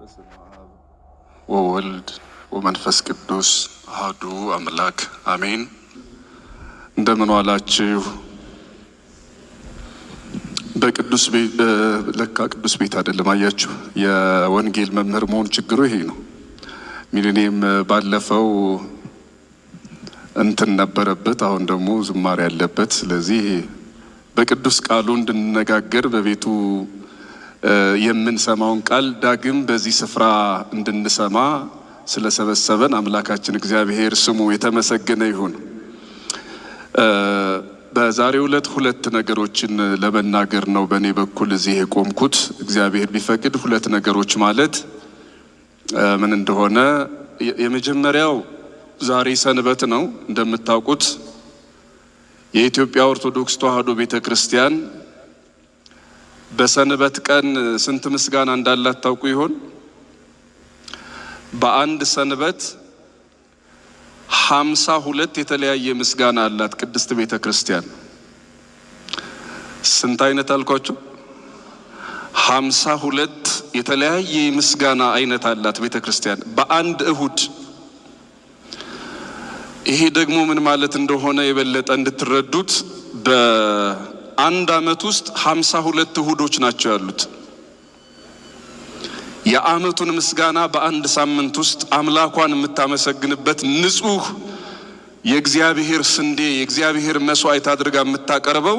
በስመ አብ ወወልድ ወመንፈስ ቅዱስ አሐዱ አምላክ አሜን። እንደምን ዋላችሁ? በቅዱስ ቤት፣ ለካ ቅዱስ ቤት አይደለም። አያችሁ፣ የወንጌል መምህር መሆን ችግሩ ይሄ ነው። ሚሊኒየም ባለፈው እንትን ነበረበት፣ አሁን ደግሞ ዝማሬ ያለበት። ስለዚህ በቅዱስ ቃሉ እንድንነጋገር፣ በቤቱ የምንሰማውን ቃል ዳግም በዚህ ስፍራ እንድንሰማ ስለሰበሰበን አምላካችን እግዚአብሔር ስሙ የተመሰገነ ይሁን። በዛሬው ዕለት ሁለት ነገሮችን ለመናገር ነው በእኔ በኩል እዚህ የቆምኩት። እግዚአብሔር ቢፈቅድ ሁለት ነገሮች ማለት ምን እንደሆነ፣ የመጀመሪያው ዛሬ ሰንበት ነው። እንደምታውቁት የኢትዮጵያ ኦርቶዶክስ ተዋሕዶ ቤተ ክርስቲያን በሰንበት ቀን ስንት ምስጋና እንዳላት ታውቁ ይሆን? በአንድ ሰንበት 52 የተለያየ ምስጋና አላት ቅድስት ቤተ ክርስቲያን። ስንት አይነት አልኳችሁ? 52 የተለያየ ምስጋና አይነት አላት ቤተ ክርስቲያን በአንድ እሁድ። ይሄ ደግሞ ምን ማለት እንደሆነ የበለጠ እንድትረዱት፣ በአንድ ዓመት ውስጥ 52 እሁዶች ናቸው ያሉት። የዓመቱን ምስጋና በአንድ ሳምንት ውስጥ አምላኳን የምታመሰግንበት፣ ንጹሕ የእግዚአብሔር ስንዴ፣ የእግዚአብሔር መስዋዕት አድርጋ የምታቀርበው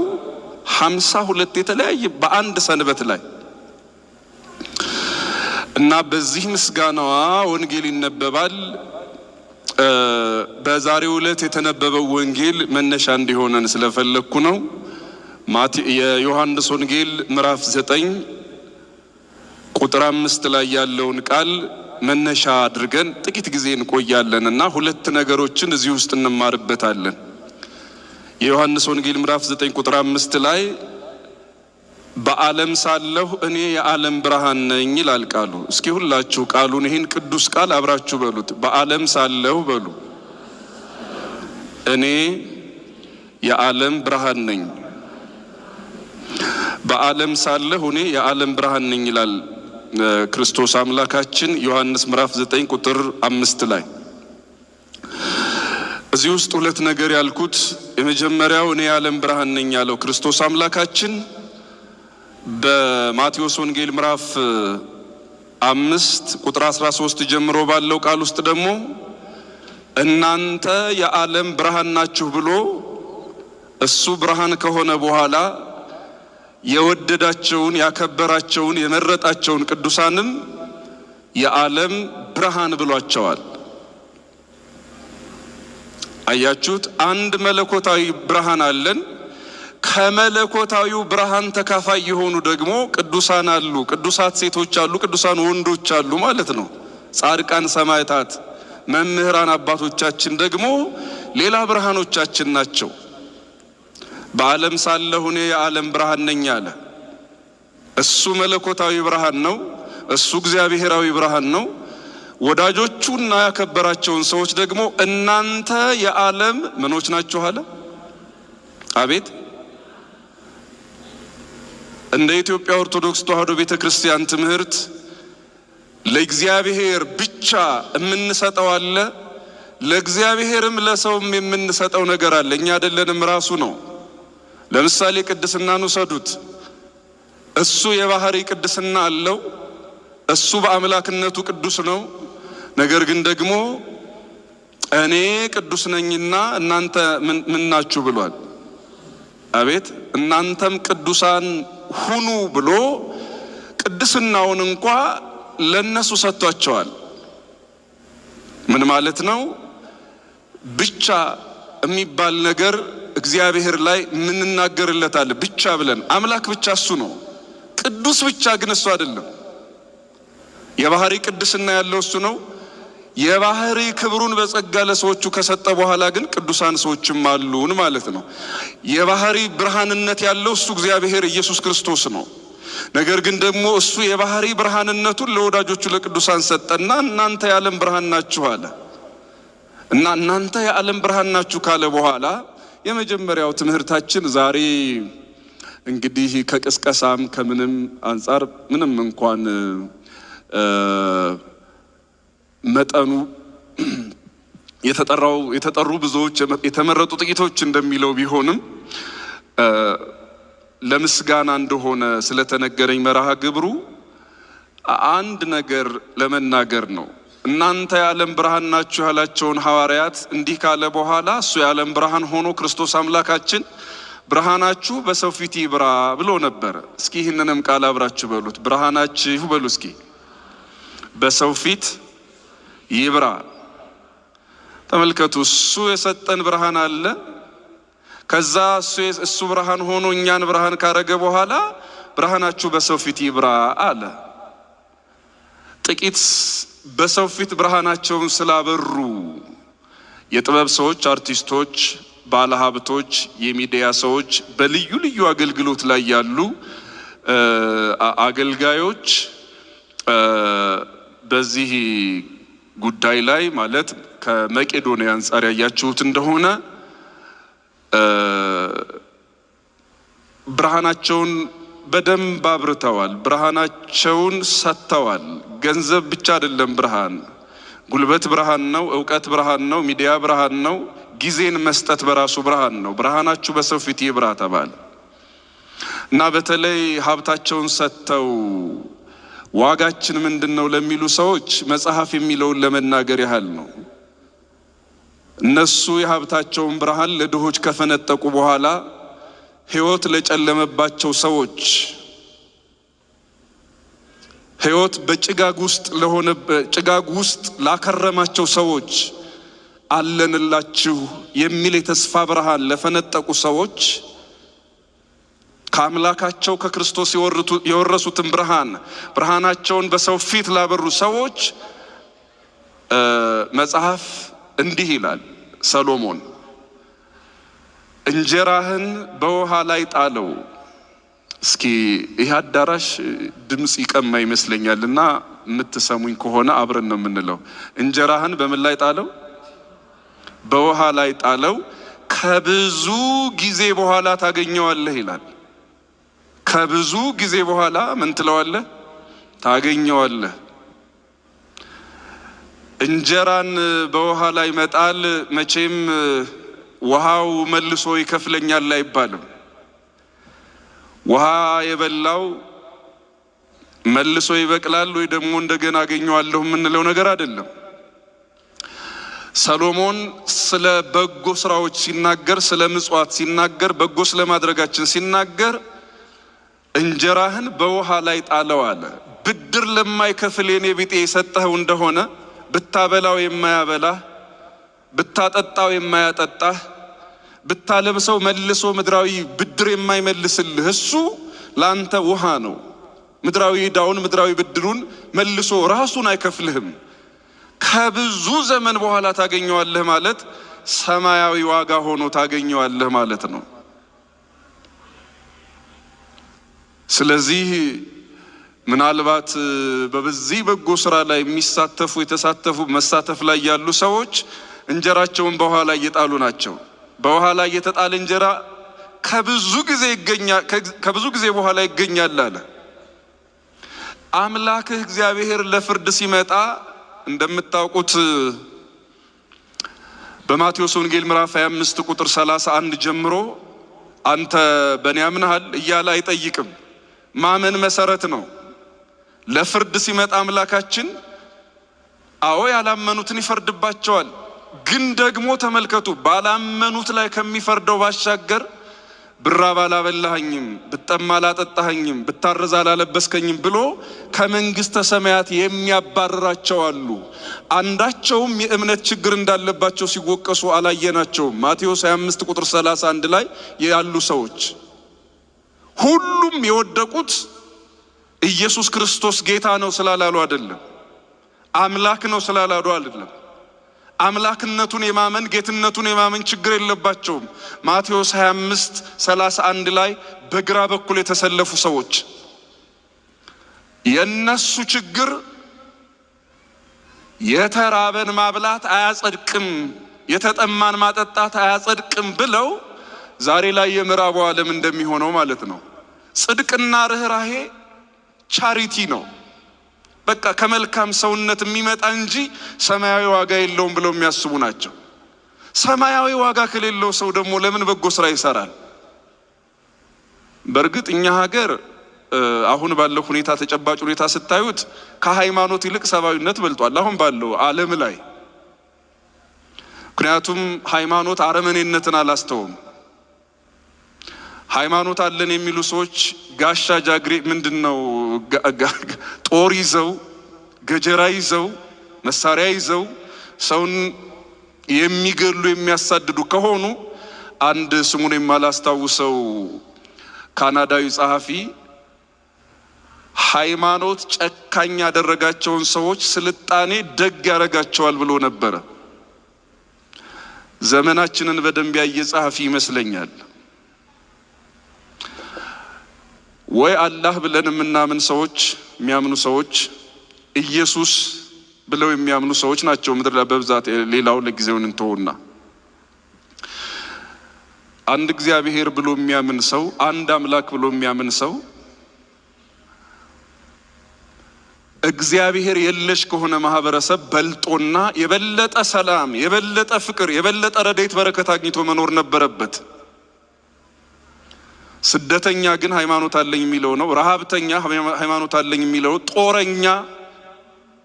52 የተለያየ በአንድ ሰንበት ላይ። እና በዚህ ምስጋናዋ ወንጌል ይነበባል። በዛሬው ዕለት የተነበበው ወንጌል መነሻ እንዲሆነን ስለፈለግኩ ነው። የዮሐንስ ወንጌል ምዕራፍ 9 ቁጥር 5 ላይ ያለውን ቃል መነሻ አድርገን ጥቂት ጊዜ እንቆያለን እና ሁለት ነገሮችን እዚህ ውስጥ እንማርበታለን። የዮሐንስ ወንጌል ምዕራፍ 9 ቁጥር 5 ላይ "በዓለም ሳለሁ እኔ የዓለም ብርሃን ነኝ" ይላል ቃሉ። እስኪ ሁላችሁ ቃሉን፣ ይህን ቅዱስ ቃል አብራችሁ በሉት። "በዓለም ሳለሁ" በሉ፣ "እኔ የዓለም ብርሃን ነኝ። በዓለም ሳለሁ እኔ የዓለም ብርሃን ነኝ" ይላል ክርስቶስ አምላካችን ዮሐንስ ምዕራፍ 9 ቁጥር 5 ላይ። እዚህ ውስጥ ሁለት ነገር ያልኩት፣ የመጀመሪያው እኔ የዓለም ብርሃን ነኝ ያለው ክርስቶስ አምላካችን በማቴዎስ ወንጌል ምዕራፍ 5 ቁጥር 13 ጀምሮ ባለው ቃል ውስጥ ደግሞ "እናንተ የዓለም ብርሃን ናችሁ" ብሎ፣ እሱ ብርሃን ከሆነ በኋላ የወደዳቸውን፣ ያከበራቸውን፣ የመረጣቸውን ቅዱሳንም የዓለም ብርሃን ብሏቸዋል። አያችሁት? አንድ መለኮታዊ ብርሃን አለን። ከመለኮታዊው ብርሃን ተካፋይ የሆኑ ደግሞ ቅዱሳን አሉ፣ ቅዱሳት ሴቶች አሉ፣ ቅዱሳን ወንዶች አሉ ማለት ነው። ጻድቃን፣ ሰማዕታት፣ መምህራን አባቶቻችን ደግሞ ሌላ ብርሃኖቻችን ናቸው። በዓለም ሳለሁ እኔ የዓለም ብርሃን ነኝ አለ። እሱ መለኮታዊ ብርሃን ነው። እሱ እግዚአብሔራዊ ብርሃን ነው። ወዳጆቹና ያከበራቸውን ሰዎች ደግሞ እናንተ የዓለም ምኖች ናችሁ አለ። አቤት፣ እንደ ኢትዮጵያ ኦርቶዶክስ ተዋሕዶ ቤተ ክርስቲያን ትምህርት ለእግዚአብሔር ብቻ የምንሰጠው አለ፣ ለእግዚአብሔርም ለሰውም የምንሰጠው ነገር አለ። እኛ አይደለንም፣ ራሱ ነው። ለምሳሌ ቅድስናን ውሰዱት። እሱ የባህሪ ቅድስና አለው። እሱ በአምላክነቱ ቅዱስ ነው። ነገር ግን ደግሞ እኔ ቅዱስ ነኝና እናንተ ምን ናችሁ ብሏል። አቤት፣ እናንተም ቅዱሳን ሁኑ ብሎ ቅድስናውን እንኳ ለነሱ ሰጥቷቸዋል። ምን ማለት ነው? ብቻ የሚባል ነገር እግዚአብሔር ላይ የምንናገርለት አለ። ብቻ ብለን አምላክ ብቻ እሱ ነው። ቅዱስ ብቻ ግን እሱ አይደለም። የባህሪ ቅድስና ያለው እሱ ነው። የባህሪ ክብሩን በጸጋ ለሰዎቹ ከሰጠ በኋላ ግን ቅዱሳን ሰዎችም አሉን ማለት ነው። የባህሪ ብርሃንነት ያለው እሱ እግዚአብሔር ኢየሱስ ክርስቶስ ነው። ነገር ግን ደግሞ እሱ የባህሪ ብርሃንነቱን ለወዳጆቹ ለቅዱሳን ሰጠና እናንተ የዓለም ብርሃን ናችሁ አለ። እና እናንተ የዓለም ብርሃን ናችሁ ካለ በኋላ የመጀመሪያው ትምህርታችን ዛሬ እንግዲህ ከቅስቀሳም ከምንም አንጻር ምንም እንኳን መጠኑ የተጠሩ ብዙዎች የተመረጡ ጥቂቶች እንደሚለው ቢሆንም ለምስጋና እንደሆነ ስለተነገረኝ መርሃ ግብሩ አንድ ነገር ለመናገር ነው። እናንተ የዓለም ብርሃን ናችሁ ያላቸውን ሐዋርያት እንዲህ ካለ በኋላ እሱ የዓለም ብርሃን ሆኖ ክርስቶስ አምላካችን ብርሃናችሁ በሰው ፊት ይብራ ብሎ ነበረ። እስኪ ይህንንም ቃል አብራችሁ በሉት። ብርሃናችሁ በሉ እስኪ በሰው ፊት ይብራ። ተመልከቱ፣ እሱ የሰጠን ብርሃን አለ። ከዛ እሱ ብርሃን ሆኖ እኛን ብርሃን ካረገ በኋላ ብርሃናችሁ በሰው ፊት ይብራ አለ። ጥቂት በሰው ፊት ብርሃናቸውን ስላበሩ የጥበብ ሰዎች፣ አርቲስቶች፣ ባለሀብቶች፣ የሚዲያ ሰዎች፣ በልዩ ልዩ አገልግሎት ላይ ያሉ አገልጋዮች በዚህ ጉዳይ ላይ ማለት ከመቄዶንያ አንጻር ያያችሁት እንደሆነ ብርሃናቸውን በደንብ አብርተዋል። ብርሃናቸውን ሰጥተዋል። ገንዘብ ብቻ አይደለም ብርሃን፣ ጉልበት ብርሃን ነው። እውቀት ብርሃን ነው። ሚዲያ ብርሃን ነው። ጊዜን መስጠት በራሱ ብርሃን ነው። ብርሃናችሁ በሰው ፊት ይብራ ተባለ እና በተለይ ሀብታቸውን ሰጥተው ዋጋችን ምንድን ነው ለሚሉ ሰዎች መጽሐፍ የሚለውን ለመናገር ያህል ነው። እነሱ የሀብታቸውን ብርሃን ለድሆች ከፈነጠቁ በኋላ ሕይወት ለጨለመባቸው ሰዎች፣ ሕይወት በጭጋግ ውስጥ ለሆነ ጭጋግ ውስጥ ላከረማቸው ሰዎች አለንላችሁ የሚል የተስፋ ብርሃን ለፈነጠቁ ሰዎች፣ ከአምላካቸው ከክርስቶስ የወረሱትን ብርሃን ብርሃናቸውን በሰው ፊት ላበሩ ሰዎች መጽሐፍ እንዲህ ይላል። ሰሎሞን እንጀራህን በውሃ ላይ ጣለው። እስኪ ይህ አዳራሽ ድምፅ ይቀማ ይመስለኛል እና የምትሰሙኝ ከሆነ አብረን ነው የምንለው። እንጀራህን በምን ላይ ጣለው? በውሃ ላይ ጣለው፣ ከብዙ ጊዜ በኋላ ታገኘዋለህ ይላል። ከብዙ ጊዜ በኋላ ምን ትለዋለህ? ታገኘዋለህ። እንጀራን በውሃ ላይ መጣል መቼም ውሃው መልሶ ይከፍለኛል አይባልም። ውሃ የበላው መልሶ ይበቅላል ወይ ደግሞ እንደገና አገኘዋለሁ የምንለው ነገር አይደለም። ሰሎሞን ስለ በጎ ስራዎች ሲናገር፣ ስለ ምጽዋት ሲናገር፣ በጎ ስለማድረጋችን ሲናገር እንጀራህን በውሃ ላይ ጣለው አለ። ብድር ለማይከፍል የኔ ቢጤ የሰጠኸው እንደሆነ ብታበላው የማያበላህ፣ ብታጠጣው የማያጠጣህ፣ ብታለብሰው መልሶ ምድራዊ ብድር የማይመልስልህ እሱ ለአንተ ውሃ ነው። ምድራዊ ዕዳውን ምድራዊ ብድሩን መልሶ ራሱን አይከፍልህም። ከብዙ ዘመን በኋላ ታገኘዋለህ ማለት ሰማያዊ ዋጋ ሆኖ ታገኘዋለህ ማለት ነው። ስለዚህ ምናልባት በዚህ በጎ ስራ ላይ የሚሳተፉ የተሳተፉ መሳተፍ ላይ ያሉ ሰዎች እንጀራቸውን በውሃ ላይ እየጣሉ ናቸው። በውሃ ላይ የተጣለ እንጀራ ከብዙ ጊዜ ይገኛል፣ ከብዙ ጊዜ በኋላ ይገኛል አለ። አምላክህ እግዚአብሔር ለፍርድ ሲመጣ እንደምታውቁት በማቴዎስ ወንጌል ምዕራፍ 25 ቁጥር 31 ጀምሮ አንተ በእኔ አምነሃል እያለ አይጠይቅም። ማመን መሰረት ነው። ለፍርድ ሲመጣ አምላካችን አዎ ያላመኑትን ይፈርድባቸዋል። ግን ደግሞ ተመልከቱ፣ ባላመኑት ላይ ከሚፈርደው ባሻገር ብራብ አላበላኸኝም፣ ብጠማ አላጠጣኸኝም፣ ብታረዝ አላለበስከኝም ብሎ ከመንግስተ ሰማያት የሚያባርራቸው አሉ። አንዳቸውም የእምነት ችግር እንዳለባቸው ሲወቀሱ አላየናቸውም። ማቴዎስ 25 ቁጥር 31 ላይ ያሉ ሰዎች ሁሉም የወደቁት ኢየሱስ ክርስቶስ ጌታ ነው ስላላሉ አይደለም። አምላክ ነው ስላላሉ አይደለም። አምላክነቱን የማመን ጌትነቱን የማመን ችግር የለባቸውም። ማቴዎስ 25 31 ላይ በግራ በኩል የተሰለፉ ሰዎች የነሱ ችግር የተራበን ማብላት አያጸድቅም፣ የተጠማን ማጠጣት አያጸድቅም ብለው ዛሬ ላይ የምዕራቡ ዓለም እንደሚሆነው ማለት ነው። ጽድቅና ርኅራሄ charity ነው። በቃ ከመልካም ሰውነት የሚመጣ እንጂ ሰማያዊ ዋጋ የለውም ብለው የሚያስቡ ናቸው። ሰማያዊ ዋጋ ከሌለው ሰው ደግሞ ለምን በጎ ስራ ይሰራል? በእርግጥ እኛ ሀገር አሁን ባለው ሁኔታ ተጨባጭ ሁኔታ ስታዩት ከሃይማኖት ይልቅ ሰብአዊነት በልጧል፣ አሁን ባለው ዓለም ላይ። ምክንያቱም ሃይማኖት አረመኔነትን አላስተውም። ሃይማኖት አለን የሚሉ ሰዎች ጋሻ ጃግሬ ምንድን ነው ጦር ይዘው ገጀራ ይዘው መሳሪያ ይዘው ሰውን የሚገሉ የሚያሳድዱ ከሆኑ፣ አንድ ስሙን የማላስታውሰው ካናዳዊ ጸሐፊ ሃይማኖት ጨካኝ ያደረጋቸውን ሰዎች ስልጣኔ ደግ ያደርጋቸዋል ብሎ ነበረ። ዘመናችንን በደንብ ያየ ጸሐፊ ይመስለኛል። ወይ አላህ ብለን የምናምን ሰዎች፣ የሚያምኑ ሰዎች፣ ኢየሱስ ብለው የሚያምኑ ሰዎች ናቸው ምድር ላይ በብዛት። ሌላው ለጊዜውን እንተውና አንድ እግዚአብሔር ብሎ የሚያምን ሰው፣ አንድ አምላክ ብሎ የሚያምን ሰው እግዚአብሔር የለሽ ከሆነ ማህበረሰብ በልጦና የበለጠ ሰላም፣ የበለጠ ፍቅር፣ የበለጠ ረድኤት በረከት አግኝቶ መኖር ነበረበት። ስደተኛ ግን ሃይማኖት አለኝ የሚለው ነው። ረሃብተኛ ሃይማኖት አለኝ የሚለው፣ ጦረኛ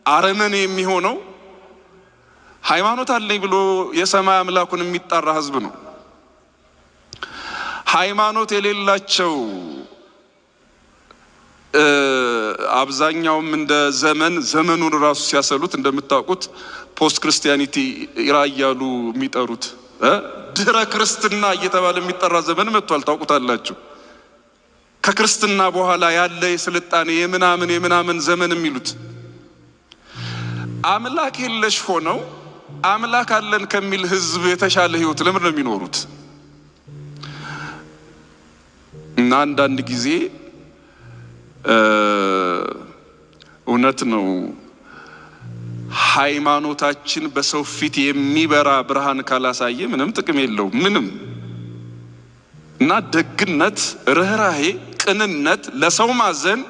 አረመኔ የሚሆነው ሃይማኖት አለኝ ብሎ የሰማይ አምላኩን የሚጣራ ህዝብ ነው። ሃይማኖት የሌላቸው አብዛኛውም እንደ ዘመን ዘመኑን ራሱ ሲያሰሉት እንደምታውቁት post Christianity era እያሉ የሚጠሩት፣ ድህረ ክርስትና እየተባለ የሚጠራ ዘመን መጥቷል። ታውቁታላችሁ። ከክርስትና በኋላ ያለ የስልጣኔ የምናምን የምናምን ዘመን የሚሉት፣ አምላክ የለሽ ሆነው አምላክ አለን ከሚል ህዝብ የተሻለ ህይወት ለምን ነው የሚኖሩት? እና አንዳንድ ጊዜ እውነት ነው፣ ሃይማኖታችን በሰው ፊት የሚበራ ብርሃን ካላሳየ ምንም ጥቅም የለውም። ምንም። እና ደግነት፣ ርኅራሄ፣ ቅንነት፣ ለሰው ማዘን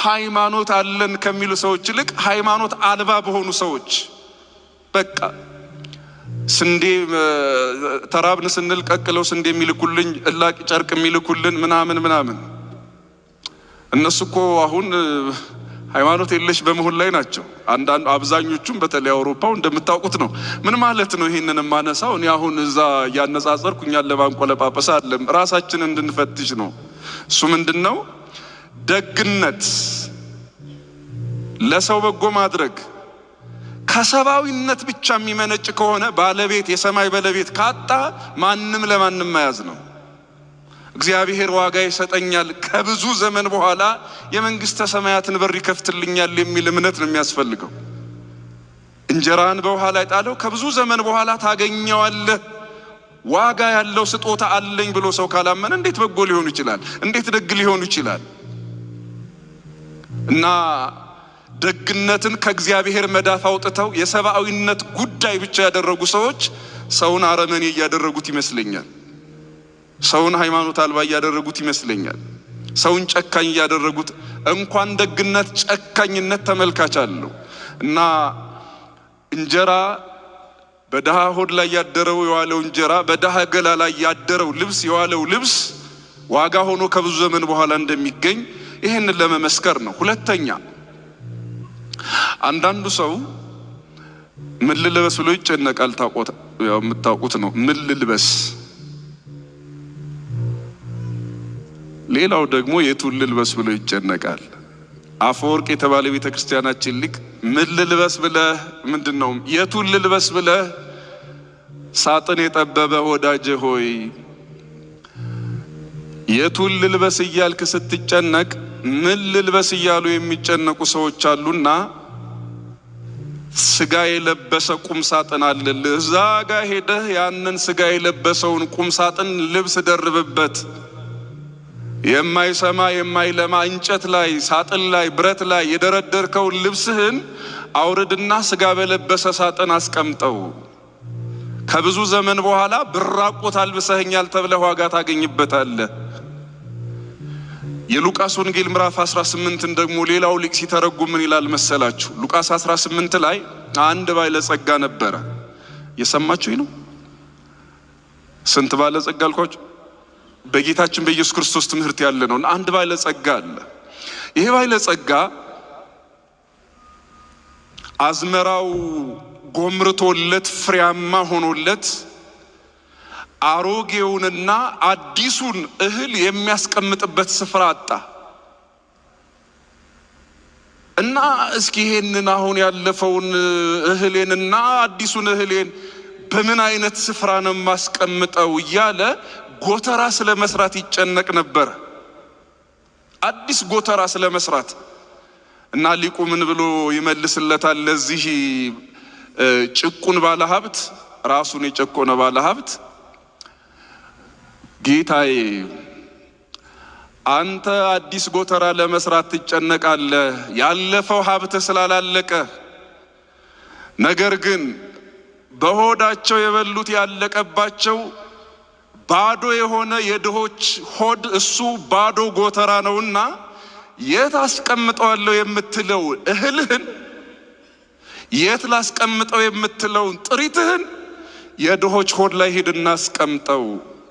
ሃይማኖት አለን ከሚሉ ሰዎች ይልቅ ሃይማኖት አልባ በሆኑ ሰዎች፣ በቃ ስንዴ ተራብን ስንል ቀቅለው ስንዴ የሚልኩልኝ፣ እላቂ ጨርቅ የሚልኩልን ምናምን ምናምን፣ እነሱ እኮ አሁን ሃይማኖት የለሽ በመሆን ላይ ናቸው። አንዳንድ አብዛኞቹም በተለይ አውሮፓው እንደምታውቁት ነው። ምን ማለት ነው? ይህንን የማነሳው እኔ አሁን እዛ እያነጻጸርኩ እኛን ለማንቆለጳጰስ አይደለም፣ ራሳችንን እንድንፈትሽ ነው። እሱ ምንድን ነው? ደግነት፣ ለሰው በጎ ማድረግ ከሰብአዊነት ብቻ የሚመነጭ ከሆነ ባለቤት፣ የሰማይ ባለቤት ካጣ ማንም ለማንም መያዝ ነው። እግዚአብሔር ዋጋ ይሰጠኛል፣ ከብዙ ዘመን በኋላ የመንግስተ ሰማያትን በር ይከፍትልኛል የሚል እምነት ነው የሚያስፈልገው። እንጀራን በውሃ ላይ ጣለው፣ ከብዙ ዘመን በኋላ ታገኘዋለህ፣ ዋጋ ያለው ስጦታ አለኝ ብሎ ሰው ካላመነ እንዴት በጎ ሊሆን ይችላል? እንዴት ደግ ሊሆን ይችላል? እና ደግነትን ከእግዚአብሔር መዳፍ አውጥተው የሰብአዊነት ጉዳይ ብቻ ያደረጉ ሰዎች ሰውን አረመኔ እያደረጉት ይመስለኛል። ሰውን ሃይማኖት አልባ እያደረጉት ይመስለኛል። ሰውን ጨካኝ እያደረጉት፣ እንኳን ደግነት ጨካኝነት ተመልካች አለው። እና እንጀራ በድሃ ሆድ ላይ ያደረው የዋለው እንጀራ፣ በድሃ ገላ ላይ ያደረው ልብስ፣ የዋለው ልብስ ዋጋ ሆኖ ከብዙ ዘመን በኋላ እንደሚገኝ ይህንን ለመመስከር ነው። ሁለተኛ፣ አንዳንዱ ሰው ምን ልልበስ ብሎ ይጨነቃል። ያው የምታውቁት ነው። ምን ልልበስ? ሌላው ደግሞ የቱን ልልበስ ብሎ ይጨነቃል። አፈወርቅ የተባለ ቤተ ክርስቲያናችን ሊቅ ምን ልልበስ ብለህ፣ ምንድን ነው፣ የቱን ልልበስ ብለህ ሳጥን የጠበበ ወዳጄ ሆይ፣ የቱን ልልበስ እያልክ ስትጨነቅ ምን ልልበስ እያሉ የሚጨነቁ ሰዎች አሉና ስጋ የለበሰ ቁም ሳጥን አለልህ። እዛ ጋ ሄደህ ያንን ስጋ የለበሰውን ቁም ሳጥን ልብስ ደርብበት። የማይሰማ የማይለማ እንጨት ላይ፣ ሳጥን ላይ፣ ብረት ላይ የደረደርከውን ልብስህን አውርድና ስጋ በለበሰ ሳጥን አስቀምጠው። ከብዙ ዘመን በኋላ ብራቆት አልብሰኸኛል ተብለህ ዋጋ ታገኝበታለህ። የሉቃስ ወንጌል ምዕራፍ 18ን ደግሞ ሌላው ሊቅ ሲተረጉም ምን ይላል መሰላችሁ? ሉቃስ 18 ላይ አንድ ባለጸጋ ነበረ። የሰማችሁኝ ነው? ስንት ባለጸጋ አልኳችሁ? በጌታችን በኢየሱስ ክርስቶስ ትምህርት ያለ ነው። አንድ ባለጸጋ አለ። ይሄ ባለጸጋ አዝመራው ጎምርቶለት ፍሬያማ ሆኖለት አሮጌውንና አዲሱን እህል የሚያስቀምጥበት ስፍራ አጣ እና እስኪ ይሄንን አሁን ያለፈውን እህሌንና አዲሱን እህሌን በምን አይነት ስፍራ ነው የማስቀምጠው እያለ ጎተራ ስለመስራት ይጨነቅ ነበር። አዲስ ጎተራ ስለመስራት። እና ሊቁ ምን ብሎ ይመልስለታል? ለዚህ ጭቁን ባለሀብት፣ ራሱን የጨቆነ ባለሀብት፣ ጌታዬ፣ አንተ አዲስ ጎተራ ለመስራት ትጨነቃለህ፣ ያለፈው ሀብት ስላላለቀ። ነገር ግን በሆዳቸው የበሉት ያለቀባቸው ባዶ የሆነ የድሆች ሆድ እሱ ባዶ ጎተራ ነውና የት አስቀምጠዋለሁ የምትለው እህልህን፣ የት ላስቀምጠው የምትለውን ጥሪትህን የድሆች ሆድ ላይ ሂድና አስቀምጠው።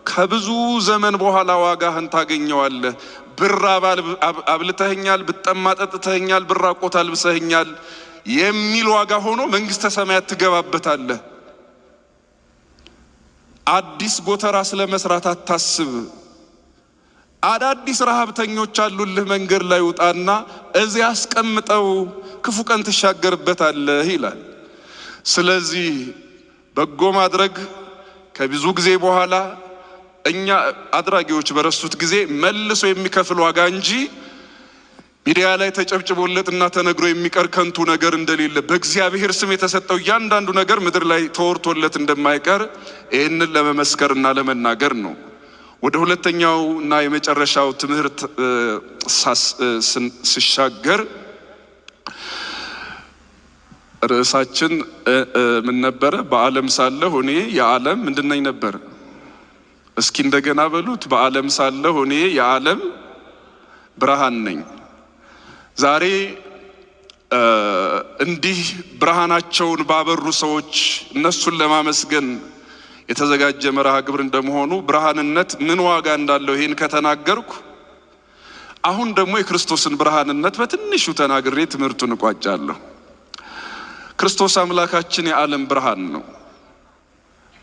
ከብዙ ዘመን በኋላ ዋጋህን ታገኘዋለህ። ብራብ አብልተኸኛል፣ ብጠማ ጠጥተኸኛል፣ ብራቆት አልብሰኸኛል የሚል ዋጋ ሆኖ መንግስተ ሰማያት ትገባበታለህ። አዲስ ጎተራ ስለ መስራት አታስብ። አዳዲስ ረሃብተኞች አሉልህ፣ መንገድ ላይ ውጣና እዚያ አስቀምጠው፣ ክፉ ቀን ትሻገርበታለህ ይላል። ስለዚህ በጎ ማድረግ ከብዙ ጊዜ በኋላ እኛ አድራጊዎች በረሱት ጊዜ መልሶ የሚከፍል ዋጋ እንጂ ሚዲያ ላይ ተጨብጭቦለት እና ተነግሮ የሚቀር ከንቱ ነገር እንደሌለ፣ በእግዚአብሔር ስም የተሰጠው እያንዳንዱ ነገር ምድር ላይ ተወርቶለት እንደማይቀር ይህንን ለመመስከር እና ለመናገር ነው። ወደ ሁለተኛው እና የመጨረሻው ትምህርት ስሻገር ርዕሳችን ምን ነበረ? በዓለም ሳለሁ እኔ የዓለም ምንድን ነኝ ነበር? እስኪ እንደገና በሉት። በዓለም ሳለሁ እኔ የዓለም ብርሃን ነኝ። ዛሬ እንዲህ ብርሃናቸውን ባበሩ ሰዎች እነሱን ለማመስገን የተዘጋጀ መርሃ ግብር እንደመሆኑ ብርሃንነት ምን ዋጋ እንዳለው ይህን ከተናገርኩ አሁን ደግሞ የክርስቶስን ብርሃንነት በትንሹ ተናግሬ ትምህርቱን እቋጫለሁ። ክርስቶስ አምላካችን የዓለም ብርሃን ነው።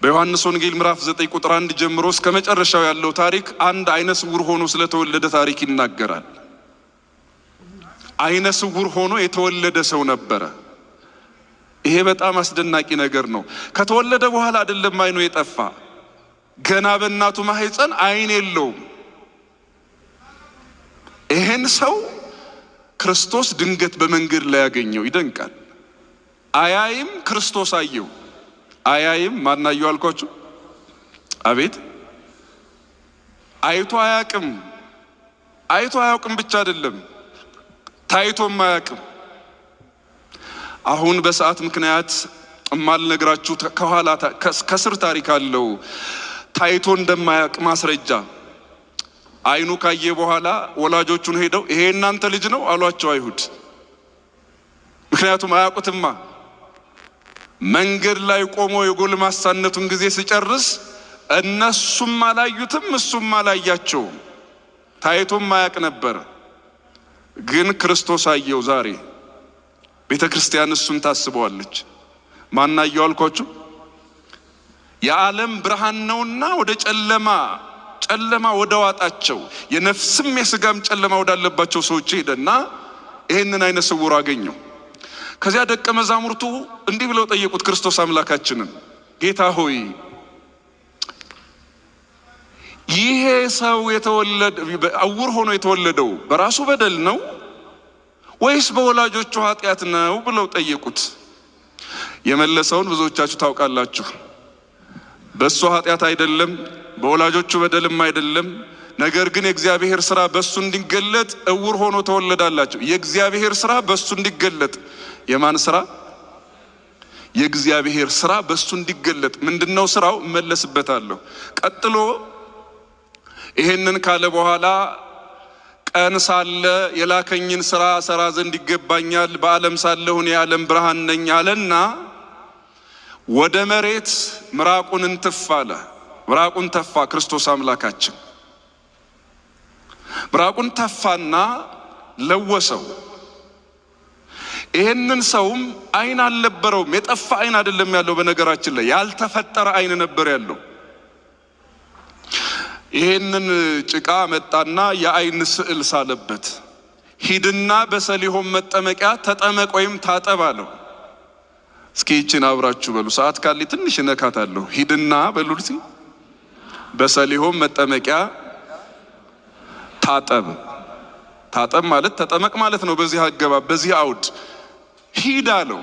በዮሐንስ ወንጌል ምዕራፍ 9 ቁጥር 1 ጀምሮ እስከ መጨረሻው ያለው ታሪክ አንድ አይነ ስውር ሆኖ ስለተወለደ ታሪክ ይናገራል። አይነ ስውር ሆኖ የተወለደ ሰው ነበረ። ይሄ በጣም አስደናቂ ነገር ነው። ከተወለደ በኋላ አይደለም አይኑ የጠፋ፣ ገና በእናቱ ማህፀን አይን የለውም። ይሄን ሰው ክርስቶስ ድንገት በመንገድ ላይ ያገኘው፣ ይደንቃል። አያይም፣ ክርስቶስ አየው። አያይም፣ ማናየው አልኳችሁ? አቤት፣ አይቶ አያቅም። አይቶ አያውቅም ብቻ አይደለም፣ ታይቶም አያውቅም። አሁን በሰዓት ምክንያት እማልነግራችሁ ከኋላ ከስር ታሪክ አለው። ታይቶ እንደማያውቅ ማስረጃ፣ አይኑ ካየ በኋላ ወላጆቹን ሄደው ይሄ እናንተ ልጅ ነው አሏቸው አይሁድ። ምክንያቱም አያውቁትማ። መንገድ ላይ ቆሞ የጎልማሳነቱን ጊዜ ሲጨርስ እነሱም አላዩትም፣ እሱም አላያቸውም። ታይቶም አያውቅ ነበር። ግን ክርስቶስ አየው። ዛሬ ቤተ ክርስቲያን እሱን ታስበዋለች። ማናየው አልኳችሁ? የዓለም ብርሃን ነውና ወደ ጨለማ ጨለማ ወደ ዋጣቸው የነፍስም የስጋም ጨለማ ወዳለባቸው ሰዎች ሄደና ይህንን አይነ ስውር አገኘው። ከዚያ ደቀ መዛሙርቱ እንዲህ ብለው ጠየቁት ክርስቶስ አምላካችንን፣ ጌታ ሆይ፣ ይሄ ሰው የተወለደ እውር ሆኖ የተወለደው በራሱ በደል ነው ወይስ በወላጆቹ ኃጢአት ነው ብለው ጠየቁት። የመለሰውን ብዙዎቻችሁ ታውቃላችሁ። በእሱ ኃጢአት አይደለም፣ በወላጆቹ በደልም አይደለም። ነገር ግን የእግዚአብሔር ስራ በእሱ እንዲገለጥ እውር ሆኖ ተወለዳላቸው። የእግዚአብሔር ስራ በእሱ እንዲገለጥ፣ የማን ስራ? የእግዚአብሔር ስራ በእሱ እንዲገለጥ። ምንድነው ስራው? እመለስበታለሁ። ቀጥሎ ይሄንን ካለ በኋላ ቀን ሳለ የላከኝን ስራ ሰራ ዘንድ ይገባኛል፣ በዓለም ሳለሁ እኔ የዓለም ብርሃን ነኝ አለና ወደ መሬት ምራቁን እንትፍ አለ። ምራቁን ተፋ። ክርስቶስ አምላካችን ምራቁን ተፋና ለወሰው። ይህንን ሰውም ዓይን አልነበረውም። የጠፋ ዓይን አይደለም ያለው፣ በነገራችን ላይ ያልተፈጠረ ዓይን ነበር ያለው። ይህንን ጭቃ መጣና የዓይን ስዕል ሳለበት። ሂድና በሰሊሆም መጠመቂያ ተጠመቅ ወይም ታጠብ አለው። እስኪ ይችን አብራችሁ በሉ። ሰዓት ካለ ትንሽ እነካታለሁ። ሂድና በሉ እስኪ በሰሊሆም መጠመቂያ ታጠብ። ታጠብ ማለት ተጠመቅ ማለት ነው። በዚህ አገባብ በዚህ አውድ ሂድ አለው።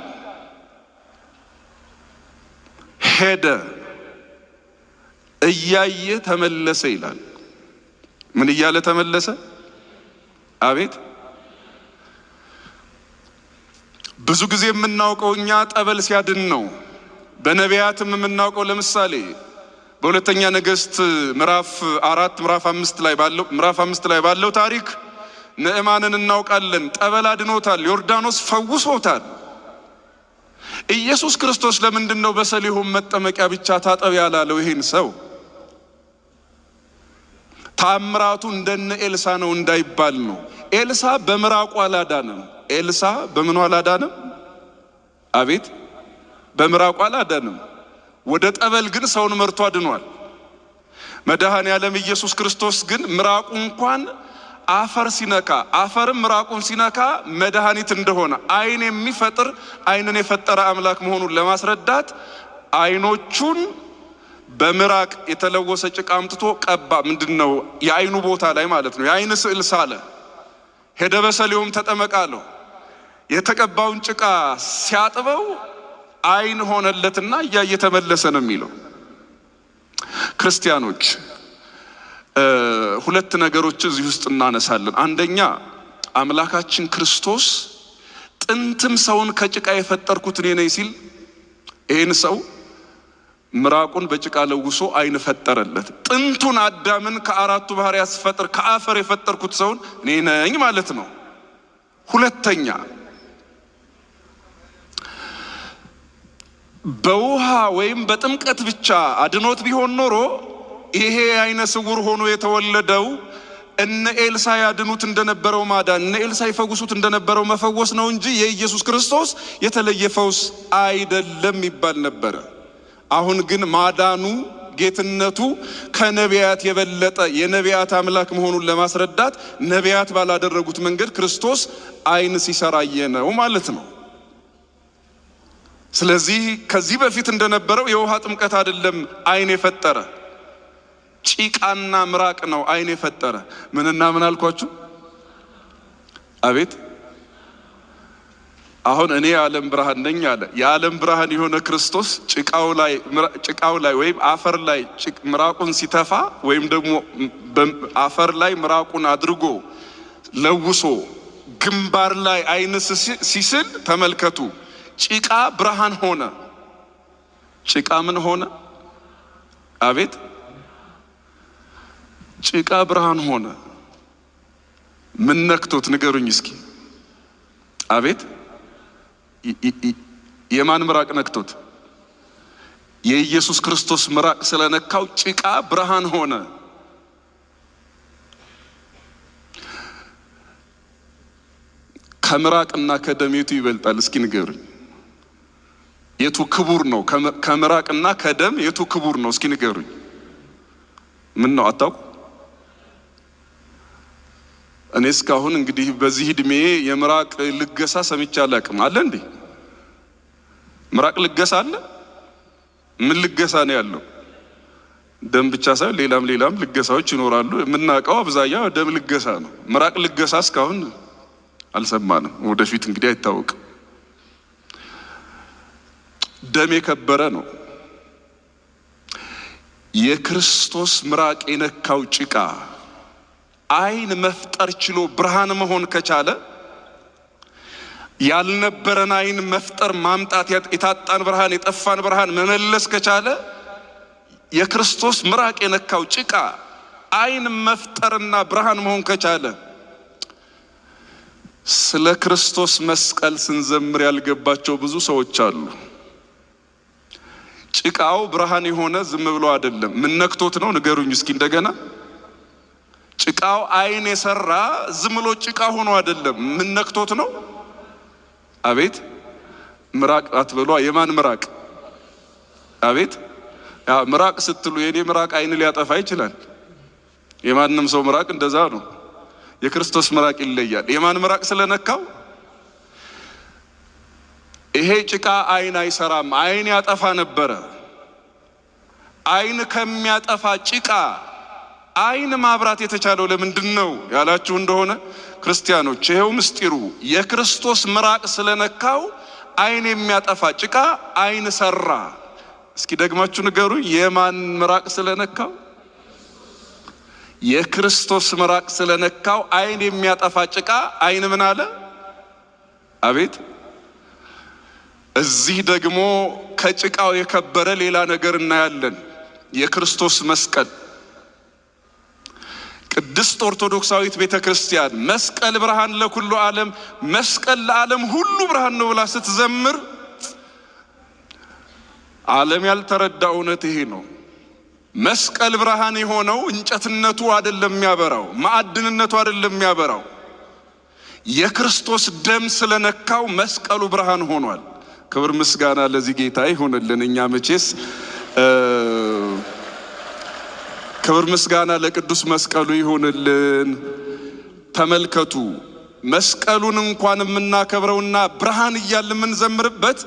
ሄደ፣ እያየ ተመለሰ ይላል። ምን እያለ ተመለሰ? አቤት ብዙ ጊዜ የምናውቀው እኛ ጠበል ሲያድን ነው። በነቢያትም የምናውቀው ለምሳሌ በሁለተኛ ነገሥት ምዕራፍ 4 ምዕራፍ 5 ላይ ባለው ምዕራፍ 5 ላይ ባለው ታሪክ ንዕማንን እናውቃለን። ጠበል አድኖታል፣ ዮርዳኖስ ፈውሶታል። ኢየሱስ ክርስቶስ ለምንድን ነው በሰሊሆም መጠመቂያ ብቻ ታጠብ ያላለው ይሄን ሰው? ታምራቱ እንደነ ኤልሳ ነው እንዳይባል ነው። ኤልሳ በምራቁ አላዳነም። ኤልሳ በምኑ አላዳነም? አቤት በምራቁ አላዳነም። ወደ ጠበል ግን ሰውን መርቶ አድኗል። መድኃኔ ዓለም ኢየሱስ ክርስቶስ ግን ምራቁ እንኳን አፈር ሲነካ አፈርም ምራቁን ሲነካ መድኃኒት እንደሆነ ዓይን የሚፈጥር ዓይንን የፈጠረ አምላክ መሆኑን ለማስረዳት ዓይኖቹን በምራቅ የተለወሰ ጭቃ አምጥቶ ቀባ። ምንድን ነው የዓይኑ ቦታ ላይ ማለት ነው። የዓይን ስዕል ሳለ። ሄደ በሰሊሆም ተጠመቅ አለው። የተቀባውን ጭቃ ሲያጥበው ዓይን ሆነለትና እያየ ተመለሰ ነው የሚለው። ክርስቲያኖች፣ ሁለት ነገሮች እዚህ ውስጥ እናነሳለን። አንደኛ አምላካችን ክርስቶስ ጥንትም ሰውን ከጭቃ የፈጠርኩት እኔ ነኝ ሲል ይህን ሰው ምራቁን በጭቃ ለውሶ ዓይን ፈጠረለት። ጥንቱን አዳምን ከአራቱ ባህርያት ስፈጥር ከአፈር የፈጠርኩት ሰውን እኔ ነኝ ማለት ነው። ሁለተኛ በውሃ ወይም በጥምቀት ብቻ አድኖት ቢሆን ኖሮ ይሄ ዓይነ ስውር ሆኖ የተወለደው እነ ኤልሳ ያድኑት እንደነበረው ማዳን፣ እነ ኤልሳ ይፈውሱት እንደነበረው መፈወስ ነው እንጂ የኢየሱስ ክርስቶስ የተለየ ፈውስ አይደለም ይባል ነበረ። አሁን ግን ማዳኑ፣ ጌትነቱ ከነቢያት የበለጠ የነቢያት አምላክ መሆኑን ለማስረዳት ነቢያት ባላደረጉት መንገድ ክርስቶስ ዓይን ሲሰራየ ነው ማለት ነው። ስለዚህ ከዚህ በፊት እንደነበረው የውሃ ጥምቀት አይደለም ዓይን የፈጠረ፣ ጭቃና ምራቅ ነው ዓይን የፈጠረ። ምንና ምን አልኳችሁ? አቤት አሁን እኔ የዓለም ብርሃን ነኝ አለ። የዓለም ብርሃን የሆነ ክርስቶስ ጭቃው ላይ ወይም አፈር ላይ ምራቁን ሲተፋ ወይም ደግሞ አፈር ላይ ምራቁን አድርጎ ለውሶ ግንባር ላይ ዓይን ሲስል ተመልከቱ። ጭቃ ብርሃን ሆነ። ጭቃ ምን ሆነ? አቤት ጭቃ ብርሃን ሆነ። ምን ነክቶት ንገሩኝ እስኪ። አቤት የማን ምራቅ ነክቶት? የኢየሱስ ክርስቶስ ምራቅ ስለነካው ጭቃ ብርሃን ሆነ። ከምራቅና ከደም የቱ ይበልጣል? እስኪ ንገሩኝ። የቱ ክቡር ነው? ከምራቅና ከደም የቱ ክቡር ነው? እስኪ ንገሩኝ። ምን ነው አታውቁ? እኔ እስካሁን እንግዲህ በዚህ እድሜ የምራቅ ልገሳ ሰምቼ አላውቅም። አለ እንዴ? ምራቅ ልገሳ አለ? ምን ልገሳ ነው ያለው? ደም ብቻ ሳይሆን ሌላም ሌላም ልገሳዎች ይኖራሉ። የምናውቀው አብዛኛው ደም ልገሳ ነው። ምራቅ ልገሳ እስካሁን አልሰማንም። ወደፊት እንግዲህ አይታወቅም። ደም የከበረ ነው። የክርስቶስ ምራቅ የነካው ጭቃ ዓይን መፍጠር ችሎ ብርሃን መሆን ከቻለ፣ ያልነበረን ዓይን መፍጠር ማምጣት፣ የታጣን ብርሃን የጠፋን ብርሃን መመለስ ከቻለ፣ የክርስቶስ ምራቅ የነካው ጭቃ ዓይን መፍጠርና ብርሃን መሆን ከቻለ ስለ ክርስቶስ መስቀል ስንዘምር ያልገባቸው ብዙ ሰዎች አሉ። ጭቃው ብርሃን የሆነ ዝም ብሎ አይደለም። ምን ነክቶት ነው? ንገሩኝ እስኪ እንደገና። ጭቃው ዓይን የሰራ ዝም ብሎ ጭቃ ሆኖ አይደለም። ምን ነክቶት ነው? አቤት ምራቅ አትበሏ። የማን ምራቅ? አቤት ምራቅ ስትሉ የኔ ምራቅ ዓይን ሊያጠፋ ይችላል። የማንም ሰው ምራቅ እንደዛ ነው። የክርስቶስ ምራቅ ይለያል። የማን ምራቅ ስለነካው? ይሄ ጭቃ ዓይን አይሰራም፣ ዓይን ያጠፋ ነበረ። ዓይን ከሚያጠፋ ጭቃ ዓይን ማብራት የተቻለው ለምንድን ነው ያላችሁ እንደሆነ ክርስቲያኖች፣ ይሄው ምስጢሩ የክርስቶስ ምራቅ ስለነካው ዓይን የሚያጠፋ ጭቃ ዓይን ሰራ። እስኪ ደግማችሁ ንገሩ፣ የማን ምራቅ ስለነካው? የክርስቶስ ምራቅ ስለነካው ዓይን የሚያጠፋ ጭቃ ዓይን ምን አለ? አቤት። እዚህ ደግሞ ከጭቃው የከበረ ሌላ ነገር እናያለን። የክርስቶስ መስቀል። ቅድስት ኦርቶዶክሳዊት ቤተ ክርስቲያን መስቀል ብርሃን ለኩሉ ዓለም፣ መስቀል ለዓለም ሁሉ ብርሃን ነው ብላ ስትዘምር ዓለም ያልተረዳ እውነት ይሄ ነው። መስቀል ብርሃን የሆነው እንጨትነቱ አይደለም የሚያበራው፣ ማዕድንነቱ አይደለም የሚያበራው፣ የክርስቶስ ደም ስለነካው መስቀሉ ብርሃን ሆኗል። ክብር ምስጋና ለዚህ ጌታ ይሁንልን። እኛ መቼስ ክብር ምስጋና ለቅዱስ መስቀሉ ይሁንልን። ተመልከቱ፣ መስቀሉን እንኳን የምናከብረውና ብርሃን እያልን የምንዘምርበት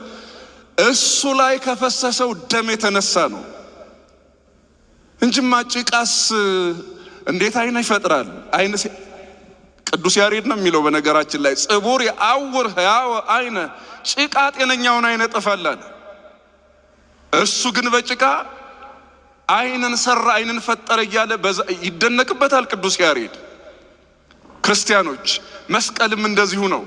እሱ ላይ ከፈሰሰው ደም የተነሳ ነው እንጂማ ጭቃስ እንዴት ዓይን ይፈጥራል? ዓይን ቅዱስ ያሬድ ነው የሚለው በነገራችን ላይ ጽቡር የአውር ሕያው ዓይነ፣ ጭቃ ጤነኛውን ዓይን ያጠፋል። እሱ ግን በጭቃ ዓይንን ሰራ፣ ዓይንን ፈጠረ እያለ ይደነቅበታል ቅዱስ ያሬድ። ክርስቲያኖች መስቀልም እንደዚሁ ነው።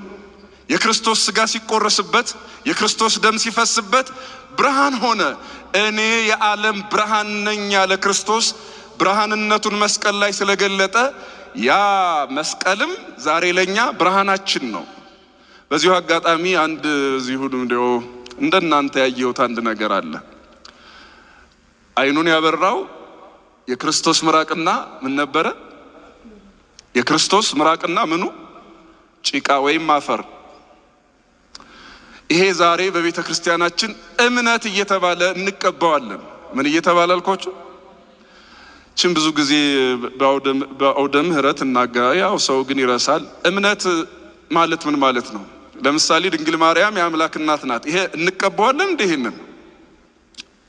የክርስቶስ ሥጋ ሲቆረስበት፣ የክርስቶስ ደም ሲፈስበት ብርሃን ሆነ። እኔ የዓለም ብርሃን ነኝ ያለ ክርስቶስ ብርሃንነቱን መስቀል ላይ ስለገለጠ ያ መስቀልም ዛሬ ለኛ ብርሃናችን ነው። በዚሁ አጋጣሚ አንድ እዚሁ እንደው እንደናንተ ያየሁት አንድ ነገር አለ። ዓይኑን ያበራው የክርስቶስ ምራቅና ምን ነበረ? የክርስቶስ ምራቅና ምኑ? ጭቃ ወይም አፈር። ይሄ ዛሬ በቤተ ክርስቲያናችን እምነት እየተባለ እንቀባዋለን። ምን እየተባለ አልኳችሁ? ችን ብዙ ጊዜ በአውደ ምሕረት እናጋ ያው ሰው ግን ይረሳል። እምነት ማለት ምን ማለት ነው? ለምሳሌ ድንግል ማርያም የአምላክ እናት ናት። ይሄ እንቀባዋለን እንዴ? ይሄንን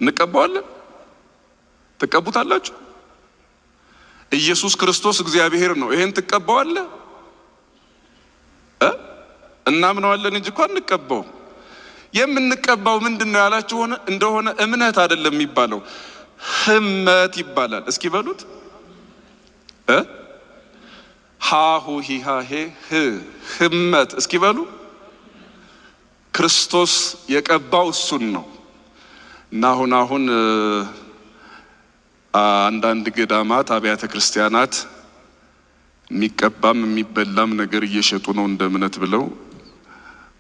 እንቀባዋለን? ትቀቡታላችሁ? ኢየሱስ ክርስቶስ እግዚአብሔር ነው። ይሄን ትቀባዋለህ? እናምነዋለን እንጂ እኮ አንቀባው። የምንቀባው ምንድን ነው ያላችሁ ሆነ እንደሆነ እምነት አይደለም የሚባለው ህመት ይባላል። እስኪ በሉት እ ሃሁ ሂሃ ሄ ህ ህመት እስኪ በሉ። ክርስቶስ የቀባው እሱን ነው። እና አሁን አሁን አንዳንድ ገዳማት አብያተ ክርስቲያናት የሚቀባም የሚበላም ነገር እየሸጡ ነው እንደ እምነት ብለው።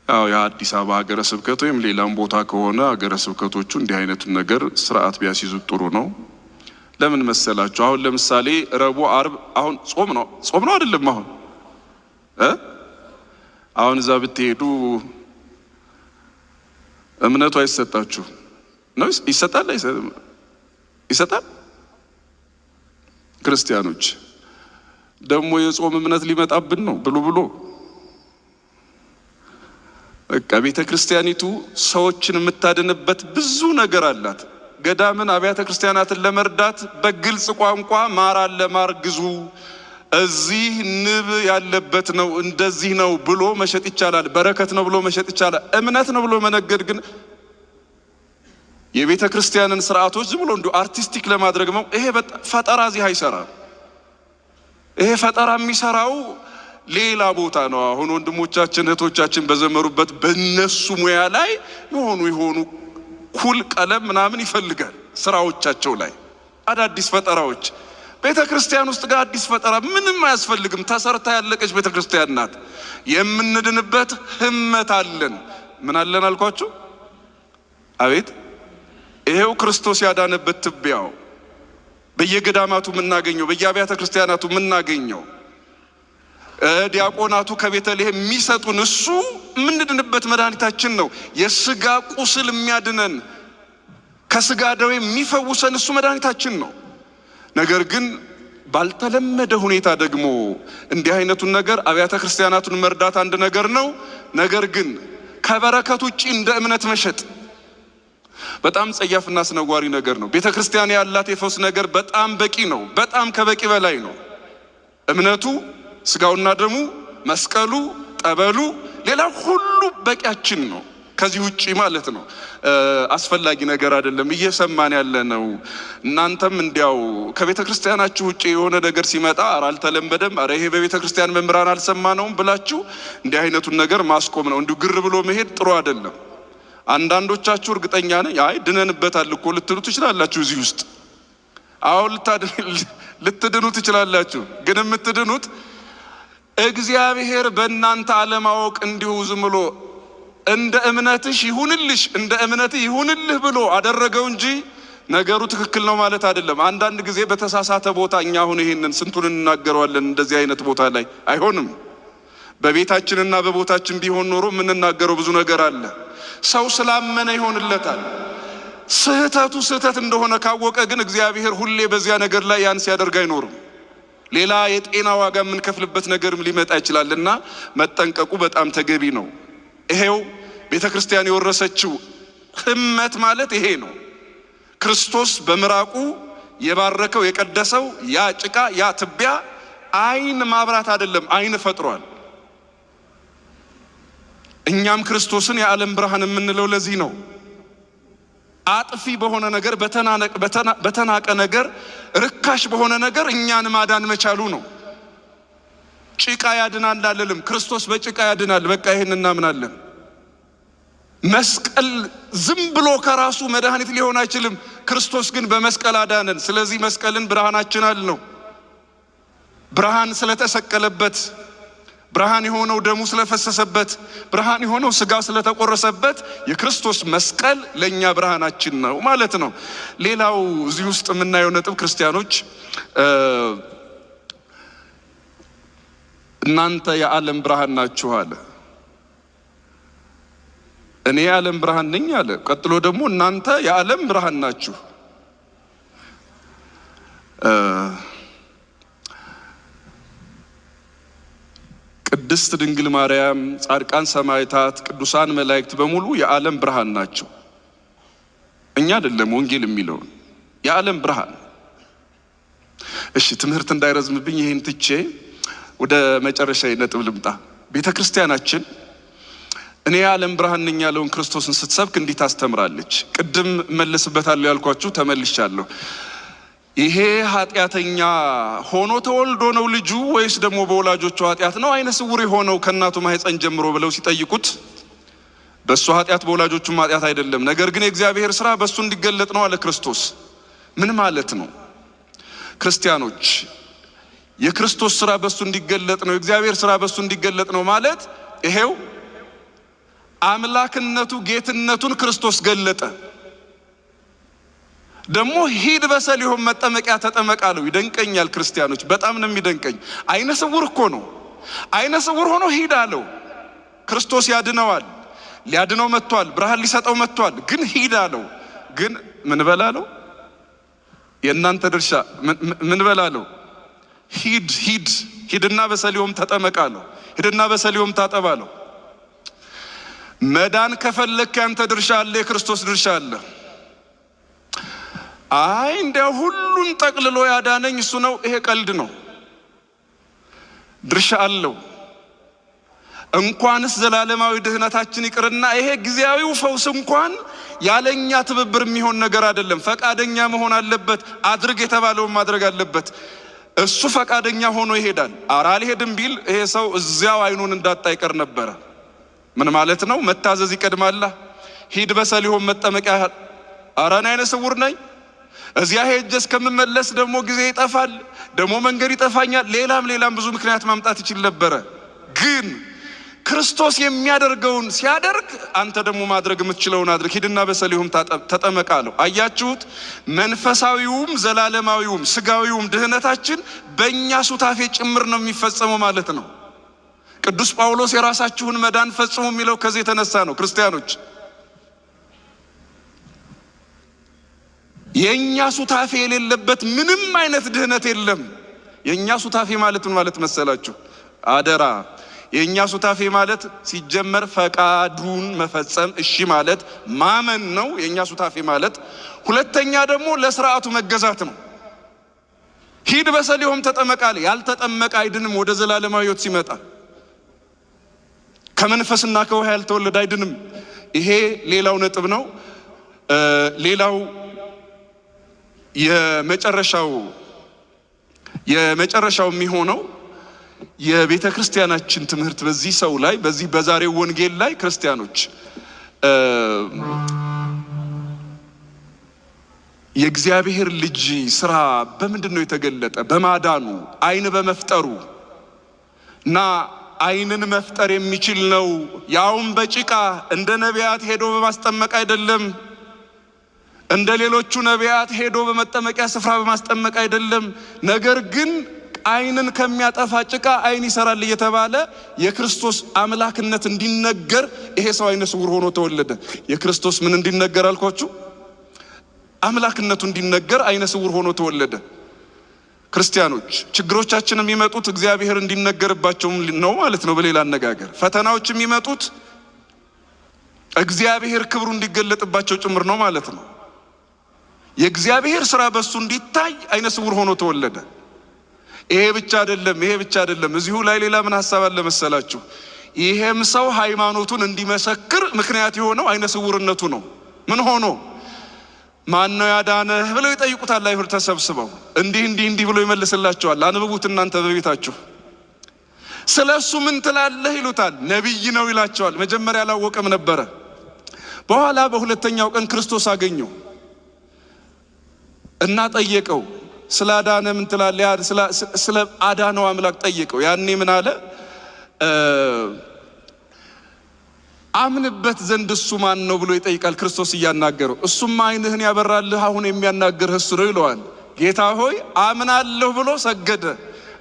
ያው የአዲስ አበባ ሀገረ ስብከት ወይም ሌላም ቦታ ከሆነ ሀገረ ስብከቶቹ እንዲህ አይነቱን ነገር ስርዓት ቢያስይዙት ጥሩ ነው። ለምን መሰላችሁ? አሁን ለምሳሌ ረቡዕ፣ አርብ አሁን ጾም ነው። ጾም ነው አይደለም? አሁን አሁን እዛ ብትሄዱ እምነቱ አይሰጣችሁ ነው? ይሰጣል? ይሰጣል? ክርስቲያኖች ደግሞ የጾም እምነት ሊመጣብን ነው ብሎ ብሎ በቃ ቤተ ክርስቲያኒቱ ሰዎችን የምታድንበት ብዙ ነገር አላት። ገዳምን አብያተ ክርስቲያናትን ለመርዳት በግልጽ ቋንቋ ማር አለ፣ ማር ግዙ፣ እዚህ ንብ ያለበት ነው፣ እንደዚህ ነው ብሎ መሸጥ ይቻላል። በረከት ነው ብሎ መሸጥ ይቻላል። እምነት ነው ብሎ መነገድ ግን የቤተ ክርስቲያንን ስርዓቶች ዝም ብሎ እንዲሁ artistic ለማድረግ ነው። ይሄ ፈጠራ እዚህ አይሰራም። ይሄ ፈጠራ የሚሰራው ሌላ ቦታ ነው። አሁን ወንድሞቻችን እህቶቻችን በዘመሩበት በነሱ ሙያ ላይ የሆኑ የሆኑ ኩል ቀለም ምናምን ይፈልጋል ስራዎቻቸው ላይ አዳዲስ ፈጠራዎች። ቤተ ክርስቲያን ውስጥ ጋር አዲስ ፈጠራ ምንም አያስፈልግም። ተሰርታ ያለቀች ቤተ ክርስቲያን ናት። የምንድንበት ህመት አለን። ምን አለን አልኳችሁ? አቤት ይሄው ክርስቶስ ያዳነበት ትቢያው በየገዳማቱ የምናገኘው፣ በየአብያተ ክርስቲያናቱ የምናገኘው፣ ዲያቆናቱ ከቤተልሔም የሚሰጡን እሱ የምንድንበት መድኃኒታችን ነው። የስጋ ቁስል የሚያድነን፣ ከስጋ ደዌ የሚፈውሰን እሱ መድኃኒታችን ነው። ነገር ግን ባልተለመደ ሁኔታ ደግሞ እንዲህ አይነቱን ነገር አብያተ ክርስቲያናቱን መርዳት አንድ ነገር ነው። ነገር ግን ከበረከት ውጭ እንደ እምነት መሸጥ በጣም ጸያፍና አስነዋሪ ነገር ነው። ቤተ ክርስቲያን ያላት የፈውስ ነገር በጣም በቂ ነው። በጣም ከበቂ በላይ ነው። እምነቱ፣ ስጋውና ደሙ፣ መስቀሉ፣ ጠበሉ፣ ሌላ ሁሉ በቂያችን ነው። ከዚህ ውጪ ማለት ነው አስፈላጊ ነገር አይደለም። እየሰማን ያለ ነው። እናንተም እንዲያው ከቤተ ክርስቲያናችሁ ውጪ የሆነ ነገር ሲመጣ ኧረ አልተለመደም፣ ኧረ ይሄ በቤተ ክርስቲያን መምህራን አልሰማነውም ብላችሁ እንዲህ አይነቱን ነገር ማስቆም ነው። እንዲሁ ግር ብሎ መሄድ ጥሩ አይደለም። አንዳንዶቻችሁ እርግጠኛ ነኝ አይ ድነንበታል እኮ ልትሉ ትችላላችሁ። እዚህ ውስጥ አሁን ልትድኑ ትችላላችሁ። ግን የምትድኑት እግዚአብሔር በእናንተ አለማወቅ እንዲሁ ዝም ብሎ እንደ እምነትሽ ይሁንልሽ፣ እንደ እምነትህ ይሁንልህ ብሎ አደረገው እንጂ ነገሩ ትክክል ነው ማለት አይደለም። አንዳንድ ጊዜ በተሳሳተ ቦታ እኛ አሁን ይሄንን ስንቱን እንናገረዋለን። እንደዚህ አይነት ቦታ ላይ አይሆንም። በቤታችንና በቦታችን ቢሆን ኖሮ የምንናገረው ብዙ ነገር አለ። ሰው ስላመነ ይሆንለታል። ስህተቱ ስህተት እንደሆነ ካወቀ ግን እግዚአብሔር ሁሌ በዚያ ነገር ላይ ያን ሲያደርግ አይኖርም። ሌላ የጤና ዋጋ የምንከፍልበት ነገርም ሊመጣ ይችላልና መጠንቀቁ በጣም ተገቢ ነው። ይሄው ቤተ ክርስቲያን የወረሰችው ህመት ማለት ይሄ ነው። ክርስቶስ በምራቁ የባረከው የቀደሰው ያ ጭቃ ያ ትቢያ ዓይን ማብራት አይደለም፣ ዓይን ፈጥሯል። እኛም ክርስቶስን የዓለም ብርሃን የምንለው ለዚህ ነው። አጥፊ በሆነ ነገር፣ በተናቀ ነገር፣ ርካሽ በሆነ ነገር እኛን ማዳን መቻሉ ነው። ጭቃ ያድናል አልልም። ክርስቶስ በጭቃ ያድናል። በቃ ይሄን እናምናለን። መስቀል ዝም ብሎ ከራሱ መድኃኒት ሊሆን አይችልም። ክርስቶስ ግን በመስቀል አዳነን። ስለዚህ መስቀልን ብርሃናችን አልነው። ብርሃን ስለተሰቀለበት፣ ብርሃን የሆነው ደሙ ስለፈሰሰበት፣ ብርሃን የሆነው ስጋ ስለተቆረሰበት የክርስቶስ መስቀል ለእኛ ብርሃናችን ነው ማለት ነው። ሌላው እዚህ ውስጥ የምናየው ነጥብ ክርስቲያኖች እናንተ የዓለም ብርሃን ናችሁ አለ። እኔ የዓለም ብርሃን ነኝ አለ። ቀጥሎ ደግሞ እናንተ የዓለም ብርሃን ናችሁ። ቅድስት ድንግል ማርያም፣ ጻድቃን ሰማዕታት፣ ቅዱሳን መላእክት በሙሉ የዓለም ብርሃን ናቸው። እኛ አይደለም ወንጌል የሚለውን የዓለም ብርሃን። እሺ ትምህርት እንዳይረዝምብኝ ይህን ትቼ ወደ መጨረሻ ነጥብ ልምጣ። ቤተ ክርስቲያናችን እኔ የዓለም ብርሃን ነኝ ያለውን ክርስቶስን ስትሰብክ እንዲህ ታስተምራለች። ቅድም እመለስበታለሁ ያልኳችሁ ተመልሻለሁ። ይሄ ኃጢአተኛ ሆኖ ተወልዶ ነው ልጁ ወይስ ደግሞ በወላጆቹ ኃጢአት ነው ዓይነ ስውር የሆነው ከእናቱ ማህፀን ጀምሮ ብለው ሲጠይቁት በእሱ ኃጢአት በወላጆቹም ኃጢአት አይደለም፣ ነገር ግን የእግዚአብሔር ስራ በእሱ እንዲገለጥ ነው አለ ክርስቶስ። ምን ማለት ነው? ክርስቲያኖች የክርስቶስ ስራ በእሱ እንዲገለጥ ነው፣ የእግዚአብሔር ስራ በእሱ እንዲገለጥ ነው ማለት ይሄው አምላክነቱ ጌትነቱን ክርስቶስ ገለጠ። ደግሞ ሂድ በሰሊሆም መጠመቂያ ተጠመቅ አለው። ይደንቀኛል ክርስቲያኖች፣ በጣም ነው የሚደንቀኝ። ዓይነ ስውር እኮ ነው። ዓይነ ስውር ሆኖ ሂድ አለው። ክርስቶስ ያድነዋል፣ ሊያድነው መጥቷል፣ ብርሃን ሊሰጠው መጥቷል። ግን ሂድ አለው። ግን ምን በላለው? የእናንተ ድርሻ ምን በላለው? ሂድ ሂድ ሂድና በሰሊሆም ተጠመቅ አለው። ሂድና በሰሊሆም ታጠብ አለው። መዳን ከፈለክ ያንተ ድርሻ አለ፣ የክርስቶስ ድርሻ አለ። አይ እንዲያው ሁሉን ጠቅልሎ ያዳነኝ እሱ ነው፣ ይሄ ቀልድ ነው። ድርሻ አለው። እንኳንስ ዘላለማዊ ድህነታችን ይቅርና ይሄ ጊዜያዊው ፈውስ እንኳን ያለኛ ትብብር የሚሆን ነገር አይደለም። ፈቃደኛ መሆን አለበት። አድርግ የተባለውን ማድረግ አለበት። እሱ ፈቃደኛ ሆኖ ይሄዳል። ኧረ አልሄድም ቢል ይሄ ሰው እዚያው አይኑን እንዳጣ ይቀር ነበረ። ምን ማለት ነው? መታዘዝ ይቀድማላ። ሂድ በሰሊሆም መጠመቂያ። ኧረ እኔ ዓይነ ስውር ነኝ፣ እዚያ ሄጄ እስከምመለስ ደግሞ ጊዜ ይጠፋል፣ ደግሞ መንገድ ይጠፋኛል። ሌላም ሌላም ብዙ ምክንያት ማምጣት ይችል ነበረ። ግን ክርስቶስ የሚያደርገውን ሲያደርግ አንተ ደግሞ ማድረግ የምትችለውን አድርግ፣ ሂድና በሰሊሆም ተጠመቅ አለው። አያችሁት? መንፈሳዊውም ዘላለማዊውም ስጋዊውም ድህነታችን በእኛ ሱታፌ ጭምር ነው የሚፈጸመው ማለት ነው። ቅዱስ ጳውሎስ የራሳችሁን መዳን ፈጽሙ የሚለው ከዚህ የተነሳ ነው። ክርስቲያኖች የእኛ ሱታፌ የሌለበት ምንም አይነት ድህነት የለም። የእኛ ሱታፌ ማለት ምን ማለት መሰላችሁ? አደራ የእኛ ሱታፌ ማለት ሲጀመር ፈቃዱን መፈጸም እሺ ማለት ማመን ነው። የእኛ ሱታፌ ማለት ሁለተኛ ደግሞ ለስርዓቱ መገዛት ነው። ሂድ በሰሊሆም ተጠመቃል። ያልተጠመቀ አይድንም። ወደ ዘላለማዊ ሕይወት ሲመጣ ከመንፈስና ከውሃ ያልተወለደ አይድንም። ይሄ ሌላው ነጥብ ነው። ሌላው የመጨረሻው የሚሆነው የቤተ ክርስቲያናችን ትምህርት በዚህ ሰው ላይ በዚህ በዛሬው ወንጌል ላይ ክርስቲያኖች የእግዚአብሔር ልጅ ስራ በምንድን ነው የተገለጠ? በማዳኑ ዓይን በመፍጠሩ እና ዓይንን መፍጠር የሚችል ነው። ያውም በጭቃ እንደ ነቢያት ሄዶ በማስጠመቅ አይደለም። እንደ ሌሎቹ ነቢያት ሄዶ በመጠመቂያ ስፍራ በማስጠመቅ አይደለም። ነገር ግን ዓይንን ከሚያጠፋ ጭቃ ዓይን ይሰራል እየተባለ የክርስቶስ አምላክነት እንዲነገር ይሄ ሰው ዓይነ ስውር ሆኖ ተወለደ። የክርስቶስ ምን እንዲነገር አልኳችሁ? አምላክነቱ እንዲነገር ዓይነ ስውር ሆኖ ተወለደ። ክርስቲያኖች ችግሮቻችን የሚመጡት እግዚአብሔር እንዲነገርባቸው ነው ማለት ነው። በሌላ አነጋገር ፈተናዎች የሚመጡት እግዚአብሔር ክብሩ እንዲገለጥባቸው ጭምር ነው ማለት ነው። የእግዚአብሔር ስራ በሱ እንዲታይ ዓይነ ስውር ሆኖ ተወለደ። ይሄ ብቻ አይደለም፣ ይሄ ብቻ አይደለም። እዚሁ ላይ ሌላ ምን ሀሳብ አለ መሰላችሁ? ይሄም ሰው ሃይማኖቱን እንዲመሰክር ምክንያት የሆነው ዓይነ ስውርነቱ ነው። ምን ሆኖ ማን ነው ያዳነህ ብለው ይጠይቁታል አይሁድ ተሰብስበው። እንዲህ እንዲህ እንዲህ ብሎ ይመልስላቸዋል። አንብቡት እናንተ በቤታችሁ። ስለ እሱ ምን ትላለህ ይሉታል። ነቢይ ነው ይላቸዋል። መጀመሪያ አላወቀም ነበረ። በኋላ በሁለተኛው ቀን ክርስቶስ አገኘው እና ጠየቀው። ስለ አዳነ ምን ትላለህ? ስለ አዳነው አምላክ ጠየቀው። ያኔ ምን አለ? አምንበት ዘንድ እሱ ማን ነው ብሎ ይጠይቃል። ክርስቶስ እያናገረው፣ እሱማ ዓይንህን ያበራልህ አሁን የሚያናግርህ እሱ ነው ይለዋል። ጌታ ሆይ አምናለሁ ብሎ ሰገደ።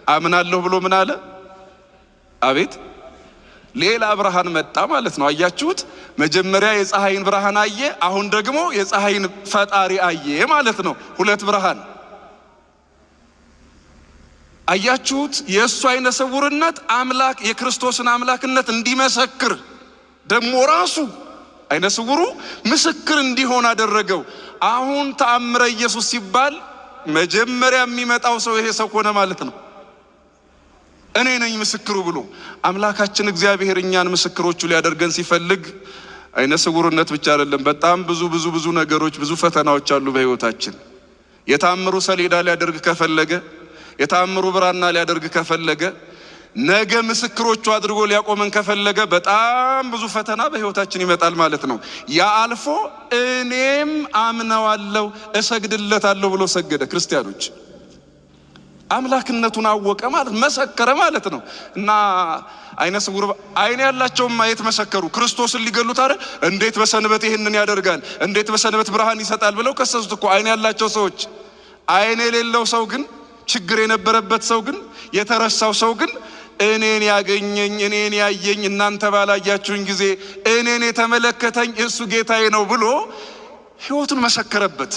አምናለሁ ብሎ ምን አለ? አቤት ሌላ ብርሃን መጣ ማለት ነው። አያችሁት? መጀመሪያ የፀሐይን ብርሃን አየ፣ አሁን ደግሞ የፀሐይን ፈጣሪ አየ ማለት ነው። ሁለት ብርሃን አያችሁት? የእሱ ዓይነ ስውርነት አምላክ የክርስቶስን አምላክነት እንዲመሰክር ደግሞ ራሱ ዓይነ ስውሩ ምስክር እንዲሆን አደረገው። አሁን ተአምረ ኢየሱስ ሲባል መጀመሪያ የሚመጣው ሰው ይሄ ሰው ሆነ ማለት ነው። እኔ ነኝ ምስክሩ ብሎ አምላካችን እግዚአብሔር እኛን ምስክሮቹ ሊያደርገን ሲፈልግ ዓይነ ስውርነት ብቻ አይደለም። በጣም ብዙ ብዙ ብዙ ነገሮች፣ ብዙ ፈተናዎች አሉ በሕይወታችን። የታምሩ ሰሌዳ ሊያደርግ ከፈለገ፣ የታምሩ ብራና ሊያደርግ ከፈለገ፣ ነገ ምስክሮቹ አድርጎ ሊያቆመን ከፈለገ በጣም ብዙ ፈተና በሕይወታችን ይመጣል ማለት ነው። ያ አልፎ እኔም አምነዋለሁ እሰግድለታለሁ ብሎ ሰገደ። ክርስቲያኖች አምላክነቱን አወቀ ማለት መሰከረ ማለት ነው። እና ዓይነ ስውር ዓይን ያላቸውም ማየት መሰከሩ። ክርስቶስን ሊገሉት አይደል? እንዴት በሰንበት ይህንን ያደርጋል? እንዴት በሰንበት ብርሃን ይሰጣል? ብለው ከሰሱት እኮ ዓይን ያላቸው ሰዎች። ዓይን የሌለው ሰው ግን፣ ችግር የነበረበት ሰው ግን፣ የተረሳው ሰው ግን እኔን ያገኘኝ እኔን ያየኝ እናንተ ባላያችሁኝ ጊዜ እኔን የተመለከተኝ እሱ ጌታዬ ነው ብሎ ሕይወቱን መሰከረበት።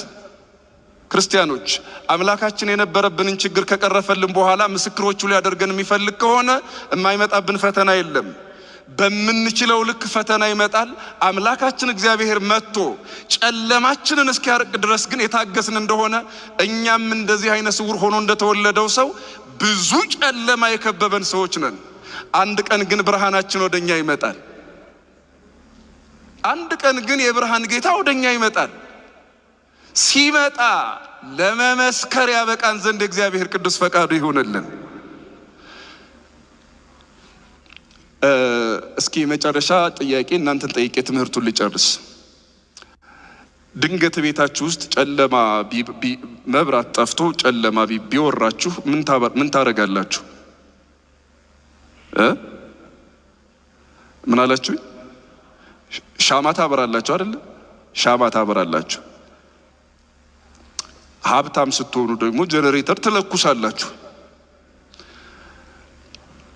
ክርስቲያኖች አምላካችን የነበረብንን ችግር ከቀረፈልን በኋላ ምስክሮቹ ሊያደርገን የሚፈልግ ከሆነ የማይመጣብን ፈተና የለም። በምንችለው ልክ ፈተና ይመጣል። አምላካችን እግዚአብሔር መጥቶ ጨለማችንን እስኪያርቅ ድረስ ግን የታገስን እንደሆነ እኛም እንደዚህ ዓይነ ስውር ሆኖ እንደተወለደው ሰው ብዙ ጨለማ የከበበን ሰዎች ነን። አንድ ቀን ግን ብርሃናችን ወደኛ ይመጣል። አንድ ቀን ግን የብርሃን ጌታ ወደኛ ይመጣል። ሲመጣ ለመመስከር ያበቃን ዘንድ የእግዚአብሔር ቅዱስ ፈቃዱ ይሁንልን። እስኪ የመጨረሻ ጥያቄ እናንተን ጠይቄ ትምህርቱን ልጨርስ። ድንገት ቤታችሁ ውስጥ ጨለማ መብራት ጠፍቶ ጨለማ ቢወራችሁ ምን ታደርጋላችሁ? ምን አላችሁ? ሻማ ታበራላችሁ አይደለ? ሻማ ታበራላችሁ። ሀብታም ስትሆኑ ደግሞ ጀነሬተር ትለኩሳላችሁ።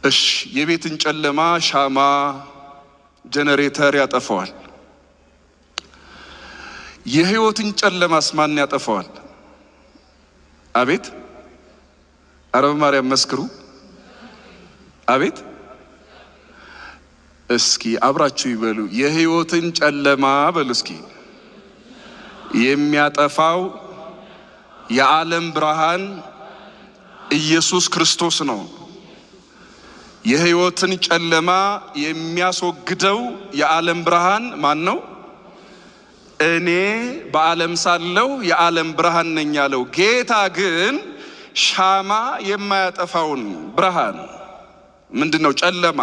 እሺ፣ የቤትን ጨለማ ሻማ፣ ጀነሬተር ያጠፋዋል። የህይወትን ጨለማስ ማን ያጠፋዋል? አቤት! ኧረ በማርያም መስክሩ። አቤት! እስኪ አብራችሁ ይበሉ። የህይወትን ጨለማ በሉ እስኪ። የሚያጠፋው የዓለም ብርሃን ኢየሱስ ክርስቶስ ነው። የህይወትን ጨለማ የሚያስወግደው የዓለም ብርሃን ማን ነው? እኔ በዓለም ሳለሁ የዓለም ብርሃን ነኝ ያለው ጌታ ግን ሻማ የማያጠፋውን ብርሃን ምንድን ነው? ጨለማ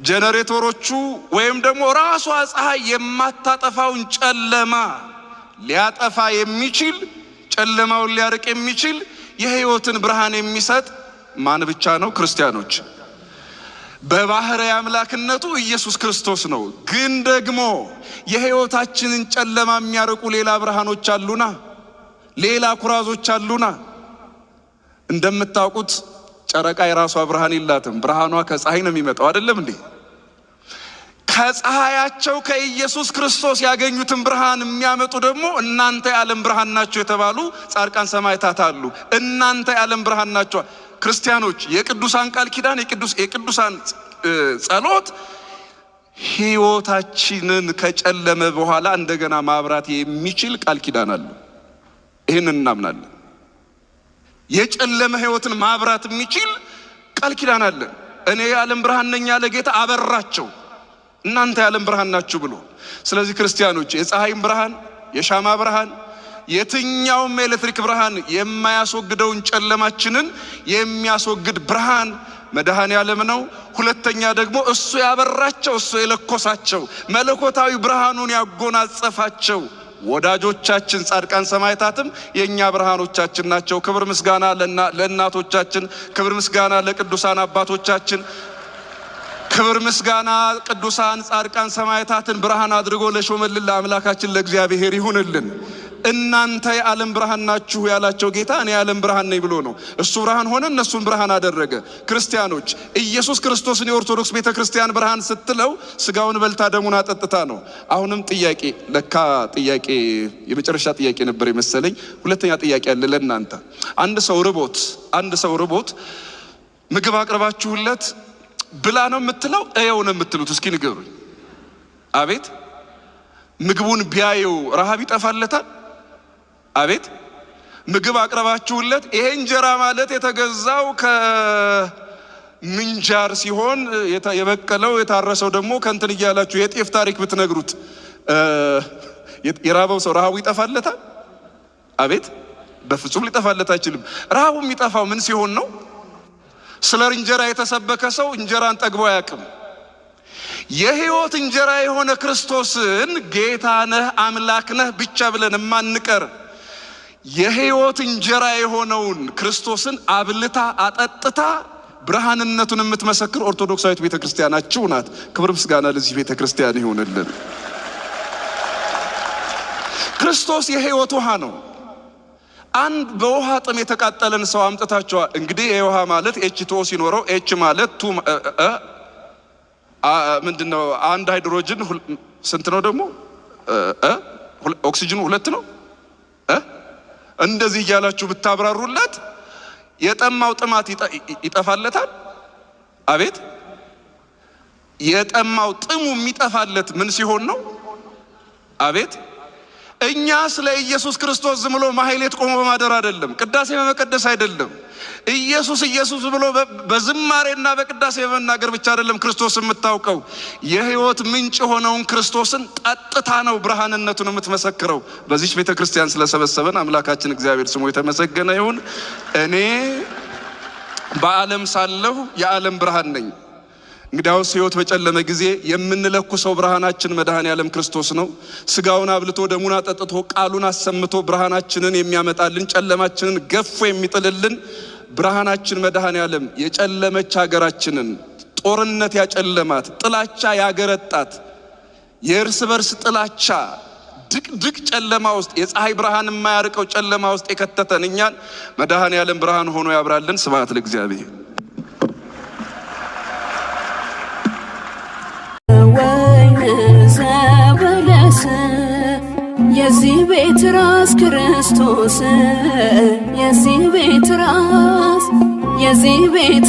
ጀነሬተሮቹ ወይም ደግሞ ራሷ ፀሐይ የማታጠፋውን ጨለማ ሊያጠፋ የሚችል፣ ጨለማውን ሊያርቅ የሚችል፣ የህይወትን ብርሃን የሚሰጥ ማን ብቻ ነው? ክርስቲያኖች፣ በባህርይ አምላክነቱ ኢየሱስ ክርስቶስ ነው። ግን ደግሞ የህይወታችንን ጨለማ የሚያርቁ ሌላ ብርሃኖች አሉና፣ ሌላ ኩራዞች አሉና። እንደምታውቁት ጨረቃ የራሷ ብርሃን የላትም። ብርሃኗ ከፀሐይ ነው የሚመጣው፣ አይደለም እንዴ? ከፀሐያቸው ከኢየሱስ ክርስቶስ ያገኙትን ብርሃን የሚያመጡ ደግሞ እናንተ የዓለም ብርሃን ናቸው የተባሉ ጻድቃን ሰማዕታት አሉ። እናንተ የዓለም ብርሃን ናቸው። ክርስቲያኖች፣ የቅዱሳን ቃል ኪዳን፣ የቅዱሳን ጸሎት ሕይወታችንን ከጨለመ በኋላ እንደገና ማብራት የሚችል ቃል ኪዳን አለው። ይህንን እናምናለን። የጨለመ ሕይወትን ማብራት የሚችል ቃል ኪዳን አለን። እኔ የዓለም ብርሃን ነኝ ያለ ጌታ አበራቸው፣ እናንተ የዓለም ብርሃን ናችሁ ብሎ። ስለዚህ ክርስቲያኖች፣ የፀሐይን ብርሃን፣ የሻማ ብርሃን፣ የትኛውም የኤሌክትሪክ ብርሃን የማያስወግደውን ጨለማችንን የሚያስወግድ ብርሃን መድኃኔ ዓለም ነው። ሁለተኛ ደግሞ እሱ ያበራቸው፣ እሱ የለኮሳቸው፣ መለኮታዊ ብርሃኑን ያጎናጸፋቸው ወዳጆቻችን ጻድቃን ሰማዕታትም የእኛ ብርሃኖቻችን ናቸው። ክብር ምስጋና ለእናቶቻችን፣ ክብር ምስጋና ለቅዱሳን አባቶቻችን፣ ክብር ምስጋና ቅዱሳን ጻድቃን ሰማዕታትን ብርሃን አድርጎ ለሾመልን ለአምላካችን ለእግዚአብሔር ይሁንልን። እናንተ የዓለም ብርሃን ናችሁ ያላቸው ጌታ እኔ የዓለም ብርሃን ነኝ ብሎ ነው። እሱ ብርሃን ሆነ፣ እነሱን ብርሃን አደረገ። ክርስቲያኖች፣ ኢየሱስ ክርስቶስን የኦርቶዶክስ ቤተ ክርስቲያን ብርሃን ስትለው ስጋውን በልታ ደሙን አጠጥታ ነው። አሁንም ጥያቄ፣ ለካ ጥያቄ የመጨረሻ ጥያቄ ነበር የመሰለኝ። ሁለተኛ ጥያቄ አለ ለእናንተ። አንድ ሰው ርቦት ምግብ አቅርባችሁለት ብላ ነው የምትለው እየው ነው የምትሉት? እስኪ ንገሩኝ። አቤት፣ ምግቡን ቢያየው ረሃብ ይጠፋለታል? አቤት፣ ምግብ አቅርባችሁለት ይሄ እንጀራ ማለት የተገዛው ከምንጃር ሲሆን የበቀለው የታረሰው ደግሞ ከእንትን እያላችሁ የጤፍ ታሪክ ብትነግሩት የራበው ሰው ረሃቡ ይጠፋለታል? አቤት፣ በፍጹም ሊጠፋለት አይችልም። ረሃቡ የሚጠፋው ምን ሲሆን ነው? ስለ እንጀራ የተሰበከ ሰው እንጀራን ጠግቦ አያውቅም። የሕይወት እንጀራ የሆነ ክርስቶስን ጌታ ነህ አምላክ ነህ ብቻ ብለን የማንቀር፣ የሕይወት እንጀራ የሆነውን ክርስቶስን አብልታ አጠጥታ ብርሃንነቱን የምትመሰክር ኦርቶዶክሳዊት ቤተ ክርስቲያናችሁ ናት። ክብር ምስጋና ለዚህ ቤተ ክርስቲያን ይሁንልን። ክርስቶስ የሕይወት ውሃ ነው። አንድ በውሃ ጥም የተቃጠለን ሰው አምጥታችኋል። እንግዲህ የውሃ ማለት H2O ሲኖረው H ማለት two ምንድን ነው? አንድ ሃይድሮጅን ስንት ነው ደግሞ? ኦክሲጅኑ ሁለት ነው። እንደዚህ እያላችሁ ብታብራሩለት የጠማው ጥማት ይጠፋለታል? አቤት፣ የጠማው ጥሙ የሚጠፋለት ምን ሲሆን ነው? አቤት፣ እኛ ስለ ኢየሱስ ክርስቶስ ዝም ብሎ ማህሌት ቆሞ በማደር አይደለም፣ ቅዳሴ በመቀደስ አይደለም። ኢየሱስ ኢየሱስ ብሎ በዝማሬና በቅዳሴ በመናገር ብቻ አይደለም ክርስቶስ የምታውቀው። የሕይወት ምንጭ የሆነውን ክርስቶስን ጠጥታ ነው ብርሃንነቱን የምትመሰክረው። በዚች ቤተ ክርስቲያን ስለሰበሰበን አምላካችን እግዚአብሔር ስሙ የተመሰገነ ይሁን። እኔ በዓለም ሳለሁ የዓለም ብርሃን ነኝ። እንግዲያውስ ሕይወት በጨለመ ጊዜ የምንለኩሰው ብርሃናችን መድኃኔ ዓለም ክርስቶስ ነው። ስጋውን አብልቶ ደሙን አጠጥቶ ቃሉን አሰምቶ ብርሃናችንን የሚያመጣልን፣ ጨለማችንን ገፎ የሚጥልልን ብርሃናችን መድኃኔ ዓለም የጨለመች ሀገራችንን፣ ጦርነት ያጨለማት፣ ጥላቻ ያገረጣት፣ የእርስ በርስ ጥላቻ ድቅድቅ ጨለማ ውስጥ፣ የፀሐይ ብርሃን የማያርቀው ጨለማ ውስጥ የከተተን እኛን መድኃኔ ዓለም ብርሃን ሆኖ ያብራልን። ስብሐት ለእግዚአብሔር። ወይን ዘበለስ፣ የዚህ ቤት ራስ ክርስቶስ፣ የዚህ ቤት ራስ፣ የዚህ ቤት